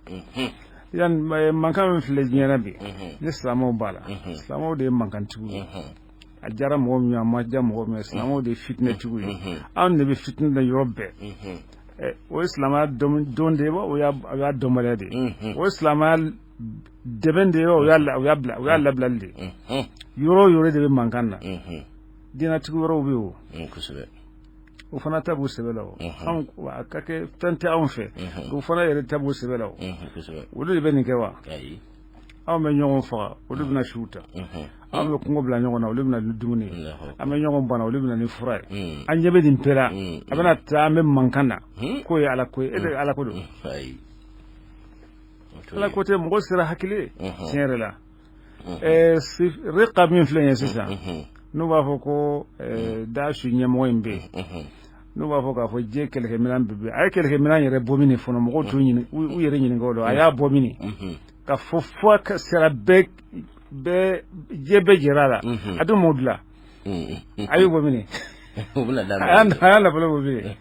Yan mankan min filɛ diɲɛ na bi, ni silamɛw b'a la, silamɛw de ye mankantigiw ye. A diyara mɔgɔ min ye, a ma diya mɔgɔ min ye, silamɛw de ye fitinɛtigiw ye. Anw de bɛ fitinɛ na yɔrɔ bɛɛ. O ye silamɛya don de ye wa? O y'a dɔnbaliya de ye. O ye silamɛya dɛmɛ de ye wa? O y'a bila, o y'a labilali de ye. Yɔrɔ o yɔrɔ de bɛ mankan na, diinɛtigi wɛrɛw bɛ yen. O fana ta b'u sɛbɛ la. O anw a ka kɛ fɛn tɛ anw fɛ, o fana yɛrɛ ta b'u sɛbɛ la. O olu de bɛ nin kɛ wa? Anw bɛ ɲɔgɔn faga, olu bɛna siw ta. Anw bɛ kungo bila ɲɔgɔn na, olu bɛna ni dumuni ye. An bɛ ɲɔgɔn bana, olu bɛna ni fura ye. An ɲɛ bɛ nin bɛɛ la, a bɛna taa an bɛ mankan na k'o ye Ala ko ye. E de Ala ko don? Ala ko tɛ. Mɔgɔ sera hakili ye tiɲɛ yɛrɛ la. Riqa min filɛ nin ye sisan, n'u b'a fɔ ko Daesh ɲɛmɔgɔ in bɛ yen, n'u b'a fɔ k'a fɔ diɲɛ kɛlɛkɛminɛn bɛɛ bɛ, a ye kɛlɛkɛminɛn yɛrɛ bɔ min fɔlɔ, mɔgɔw t'u ɲini, u yɛrɛ ɲininka o la, a y'a bɔ min ka fɔ fo sera bɛɛ bɛɛ, diɲɛ bɛɛ jɛra a la, a dun m'o dilan. A y'o bɔ min? A y'a nafolo bɔ min?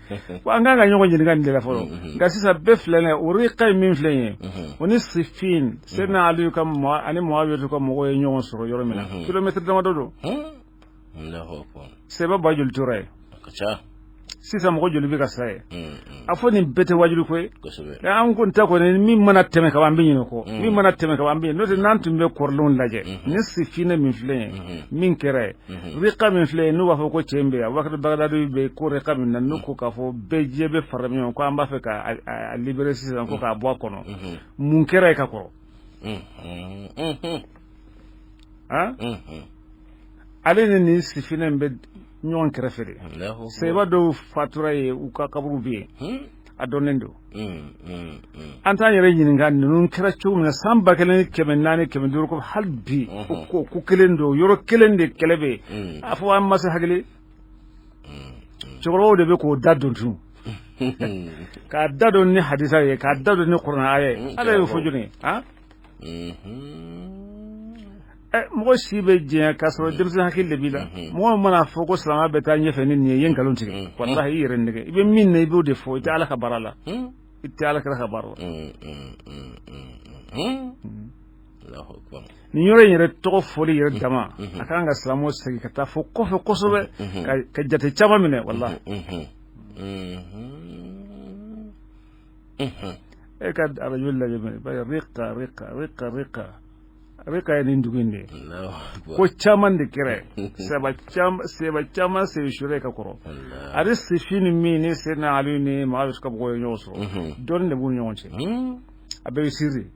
An kan ka ɲɔgɔn ɲininka nin de la fɔlɔ. Nka sisan bɛɛ filɛ nin ye, o Riqa min filɛ nin ye, o ni Sifin, Seydina Aliyu ka ani Muawiya ka mɔgɔw ye ɲɔgɔn sɔrɔ yɔrɔ min na, kilomɛtiri damadɔ don. Sɛbɛ ba joli tora yen? Sisan mɔgɔ joli bɛ ka sa ye? A fɔ nin bɛɛ tɛ wajibi ko ye. An ko ta kɔni, min mana tɛmɛ ka ban, an bɛ ɲinɛ kɔ. Min mana tɛmɛ ka ban, an bɛ ɲinɛ. N'o tɛ, n'an tun bɛ kɔrɔlenw lajɛ, ni Sifinɛ min filɛ ye, min kɛra ye, Riqa min filɛ ye, n'u b'a fɔ ko cɛ in bɛ yen, Abubakar Bagadadi bɛ ko Riqa min na, n'u ko k'a fɔ bɛɛ diɲɛ bɛ fara ɲɔgɔn ko an b'a fɛ ka a libérer sisan, ko k'a bɔ a kɔnɔ, mun kɛra yen ka kɔrɔ? Han, ale ni nin Sifinɛ in bɛ ɲɔgɔn kɛrɛfɛ de. Seba dɔw fatura ye, u ka kaburu bɛ yen, a dɔnnen don. An t'an yɛrɛ ɲininka ninnu kɛra cogo min na san 1400, 500 ko hali bi ko kelen don, yɔrɔ kelen de kɛlɛ bɛ yen. A fɔ an ma se hakili, cɛkɔrɔbaw de bɛ k'o da don tun, k'a da don ni hadisa ye, k'a da don ni kuranɛ aya ye. Ala y'o fɔ jɔni ye? Han, Mɔgɔ si bɛ diɲɛ k'a sɔrɔ denmisɛn hakili de b'i la. Mɔgɔ mana fɔ ko silamɛya bɛ taa ɲɛfɛ ni nin ye, i ye nkalon tigɛ. Walahi, i yɛrɛ nɛgɛ. I bɛ min na, i b'o de fɔ. I tɛ Ala ka baara la, i tɛ Ala kira ka baara la. Nin yɔrɔ in yɛrɛ tɔgɔ fɔli yɛrɛ dama, a kan ka silamɛw segin ka taa fo kɔfɛ kosɛbɛ, ka jate caman minɛ, walahi. E ka arajo lajɛ mɛnɛ, i b'a ye Rika, Rika, Rika, Rika, Rika ye nin dugu in de ye. Ko caman de kɛra yen, sahaba caman, sahaba caman sen sura ka kɔrɔ. Ale Sifini min ni Seyidina Ali ni Muawiya ka mɔgɔw ye ɲɔgɔn sɔrɔ, dɔɔnin de b'u ni ɲɔgɔn cɛ, a bɛɛ bɛ siri.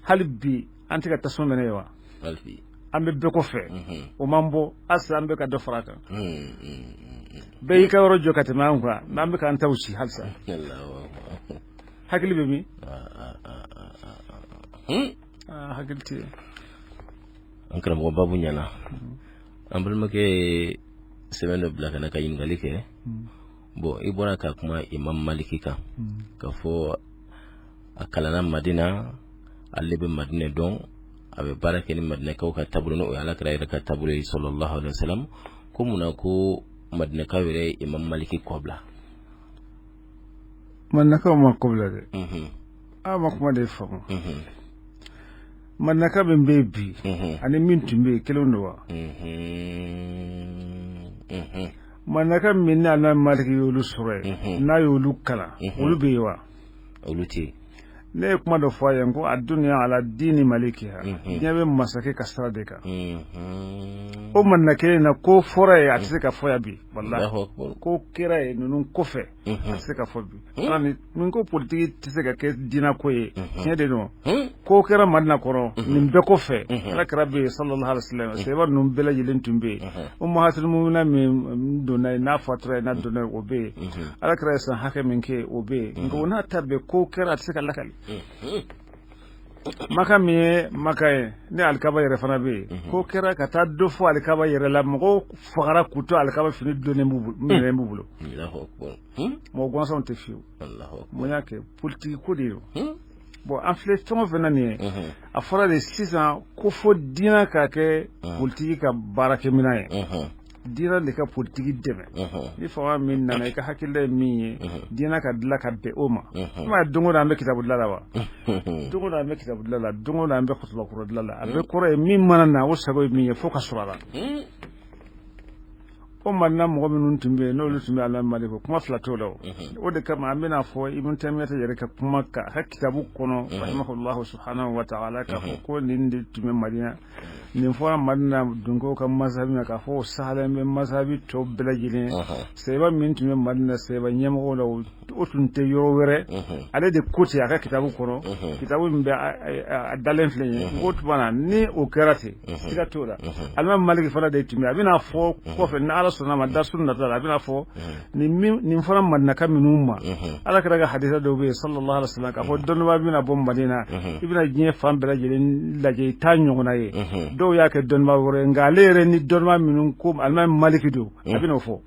Hali bi an tɛ ka tasuma mɛnɛ ye wa? An bɛ bɛɛ kɔfɛ, o man bɔ halisa, an bɛ ka dɔ fara a kan. Bɛɛ y'i ka yɔrɔ jɔ ka tɛmɛ an kan, mɛ an bɛ k'an taw ci halisa. Hakili bɛ min? Hakili tɛ yen. An karamɔgɔ, babu ɲɛna. An balimakɛ ye sɛbɛn dɔ bila ka na ka ɲininkali kɛ. Bon, i bɔra ka kuma Imam Maliki kan, ka fɔ a kalanna Madina, ale bɛ Madinɛ dɔn, a bɛ baara kɛ ni Madinɛkaw ka taabolo, n'o ye Ala kira yɛrɛ ka taabolo ye, sallallahu alaihi wasallam. Ko mun na ko Madinɛkaw yɛrɛ ye Imam Maliki kɔbila? Madinɛkaw ma kɔbila dɛ. Aw ma kuma de faamu. Madinɛka min bɛ yen bi ani min tun bɛ yen, kelen don wa? Madinɛka min ni Alimami Maliki y'olu sɔrɔ yen, n'a y'olu kalan, olu bɛ yen wa? Olu tɛ yen. Ne ye kuma dɔ fɔ a ye ko adunya ala dini malikiha, diɲɛ bɛ masakɛ ka sira de kan. O Madina kelen na, ko fɔra yen, a tɛ se ka fɔ yan bi, walahi. Ko kɛra yen ninnu kɔfɛ, a tɛ se ka fɔ bi. Nin ko politiki tɛ se ka kɛ diinɛ ko ye, tiɲɛ de don. Ko kɛra Madina kɔrɔ nin bɛɛ kɔfɛ, Ala kira bɛ yen, sallallahu alaihi wasallam, sahaba ninnu bɛɛ lajɛlen tun bɛ yen. Ummahatul mu'minin min donna yen, n'a fatura yen, n'a donna yen, o bɛ yen. Ala kira ye san hakɛ min kɛ, o bɛ yen. Nka o n'a ta bɛɛ, ko kɛra, a tɛ se ka lakali. Maka min ye Maka ye, ni alikaba yɛrɛ fana bɛ yen, ko kɛra ka taa dɔ fɔ alikaba yɛrɛ la, mɔgɔw fagara k'u to alikaba fini donnen minɛnen b'u bolo. Mɔgɔ gansanw tɛ fiyewu. Mun y'a kɛ? Politiki ko de don. Bon, an filɛ fɛn o fɛn na nin ye, a fɔra de sisan ko fo diinɛ ka kɛ politiki ka baarakɛminɛn ye, diinɛ de ka politiki dɛmɛ. Ni fanga min nana, i ka hakilila ye min ye, diinɛ ka dilan ka bɛn o ma. I m'a ye, don o don an bɛ kitabu dilan la wa? Don o don an bɛ kitabu dilan la, don o don an bɛ kutuba kura dilan la. A bɛɛ kɔrɔ ye min mana na, o sago ye min ye, fo ka sɔrɔ a la. O Madina mɔgɔ minnu tun bɛ yen, n'olu tun bɛ Alimami Maliki ko, kuma fila t'o la. O o de kama an bɛna fɔ Ibn Taymiyyah yɛrɛ ka kuma kan a ka kitabu kɔnɔ, rahimahullahu subhanahu wa ta'ala, k'a fɔ ko nin de tun bɛ Madina, nin fɔra Madina dunkew ka masabi ma, k'a fɔ o sahalen bɛ masabi tɔ bɛɛ lajɛlen. Sahaba min tun bɛ Madina, sahaba ɲɛmɔgɔw la, o tun tɛ yɔrɔ wɛrɛ. Ale de ko ten a ka kitabu kɔnɔ, kitabu min bɛ a dalen filɛ ye. N ko tuma na ni o kɛra ten, siga t'o la. Alimami Maliki fana de tun bɛ, a bɛna fɔ kɔfɛ, ni Ala sɔnna ma, darisu nata la, a bɛna fɔ nin nin fɔra Madinaka minnu ma. Ala kira ka hadisa dɔw bɛ yen, sallallahu alaihi wasallam, k'a fɔ dɔnnibaa bɛna bɔ Madina, i bɛna diɲɛ fan bɛɛ lajɛlen lajɛ, i t'a ɲɔgɔnna ye. Dɔw y'a kɛ dɔnnibaa wɛrɛ ye, nka ale yɛrɛ ni dɔnnibaa minnu ko Alimami Maliki don, a bɛna o fɔ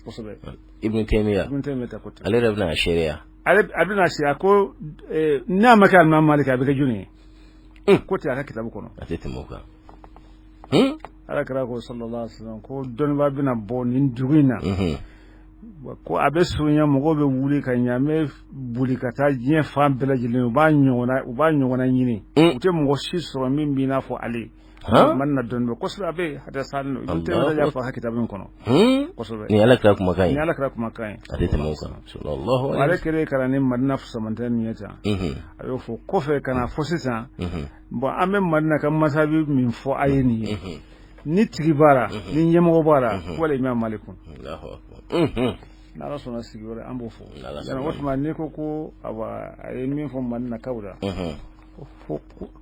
kosɛbɛ. Ibn Taymiyyah. Ibn Taymiyyah ta ko ten. Ale yɛrɛ bɛna seereya. Ale a bɛna seereya ko n'a ma kɛ Alimami Maliki, a bɛ kɛ jɔnni ye? Ko ten a ka kitabu kɔnɔ. A tɛ tɛmɛ o kan. Ala kira ko, sallallahu alaihi wasallam, ko dɔnnibaa bɛna bɔ nin dugu in na, ko a bɛ surunya, mɔgɔw bɛ wuli ka ɲaamɛ boli ka taa diɲɛ fan bɛɛ lajɛlen, u b'a ɲɔgɔnna ɲini, u tɛ mɔgɔ si sɔrɔ min b'i n'a fɔ ale. Madina dɔnni kosɛbɛ, a bɛ hadisa don, Ibn Taymiyyah y'a fɔ a ka kitabu in kɔnɔ kosɛbɛ. Ni Ala kira kumakan ye. Ni Ala kira kumakan ye. A tɛ tɛmɛ o kan, sallallahu alaihi. Ale kɛlen ka na ni Madina fusamantɛ min ye tan, a y'o fɔ kɔfɛ ka na fɔ sisan. Bon, an bɛ Madina ka masabi min fɔ a ye nin ye, ni tigi b'a la, ni ɲɛmɔgɔ b'a la, wala Imam Malik. N'Ala sɔnna, sigi wɛrɛ an b'o fɔ. O tuma n'i ko awa, a ye min fɔ Madinakaw la,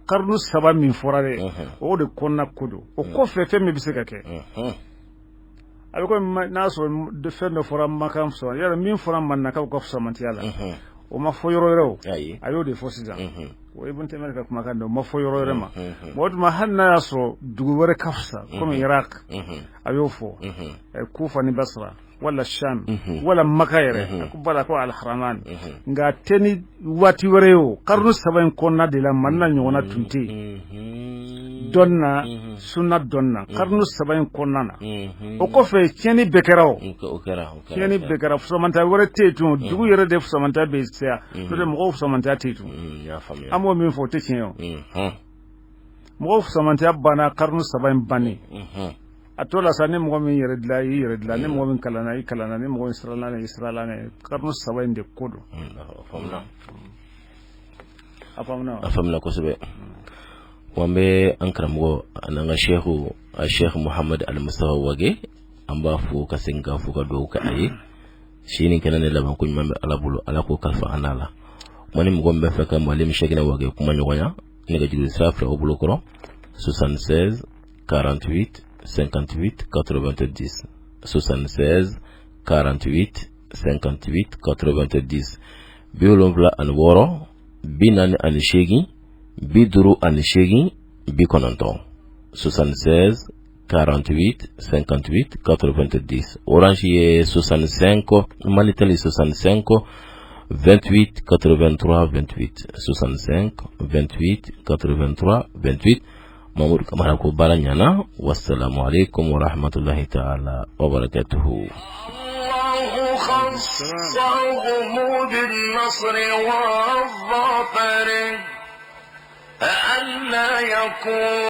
karunu saba min fɔra dɛ, o de kɔnɔna ko don. O kɔfɛ, fɛn min bɛ se ka kɛ, a bɛ komi n'a sɔrɔ fɛn dɔ fɔra Makan sɔrɔ yɔrɔ min fɔra Madinakaw ka fusamantiya la, o ma fɔ yɔrɔ wɛrɛ. O a y'o de fɔ sisan, o Ibn Taymiyyah ka kumakan don, o ma fɔ yɔrɔ wɛrɛ ma. O tuma hali n'a y'a sɔrɔ dugu wɛrɛ ka fisa, komi Irak, a y'o fɔ, Kufa ni Basra. Wala Sham, wala Maka yɛrɛ, a ko bala ko alharaman. Nka a tɛ ni waati wɛrɛ ye, o karunu saba in kɔnɔna de la, Madina ɲɔgɔnna tun tɛ yen dɔn na, sunna dɔn na, karunu saba in kɔnɔna na. O kɔfɛ, tiɲɛni bɛɛ kɛra, o tiɲɛni bɛɛ kɛra, fusamanta wɛrɛ tɛ yen tun. Dugu yɛrɛ de fusamanta bɛ seya, n'o tɛ mɔgɔw fusamanta tɛ yen tun. An b'o min fɔ, o tɛ tiɲɛ ye. O mɔgɔw fusamantaya banna karunu saba in bannen. A to la sa, ni mɔgɔ min yɛrɛ dilan, i yɛrɛ dilan, ni mɔgɔ min kalanna, i kalanna, ni mɔgɔ min sirala, i sirala. Karunu saba in de ko don. A faamuna? A faamuna kosɛbɛ. Wa an bɛ an karamɔgɔ an'an ka sehu, a Sheikh Muhammad Al-Mustafa Wage, an b'a fo ka segin k'a fo, ka dugawu kɛ a ye. Sini kɛnɛ ne laban ko ɲuman bɛ Ala bolo, Ala k'o kalifa an n'a la. Kuma ni mɔgɔ min bɛ fɛ ka Mualim Cheickna Wage kuma ɲɔgɔnya, nɛgɛjuru sira fila o bolo kɔrɔ: 76 48 58 90, 76 48 58 90, 76 48 58 90, 76 48 58 90. Orange ye 65, Malitel 65 28 83 28, 65 28 83 28. Mamadou Kamara ko baara ɲana. Wassalamu alaikum warahmatullahi ta'ala wabarakatuhu. الله خصهم بالنصر والظفر ألا يكون.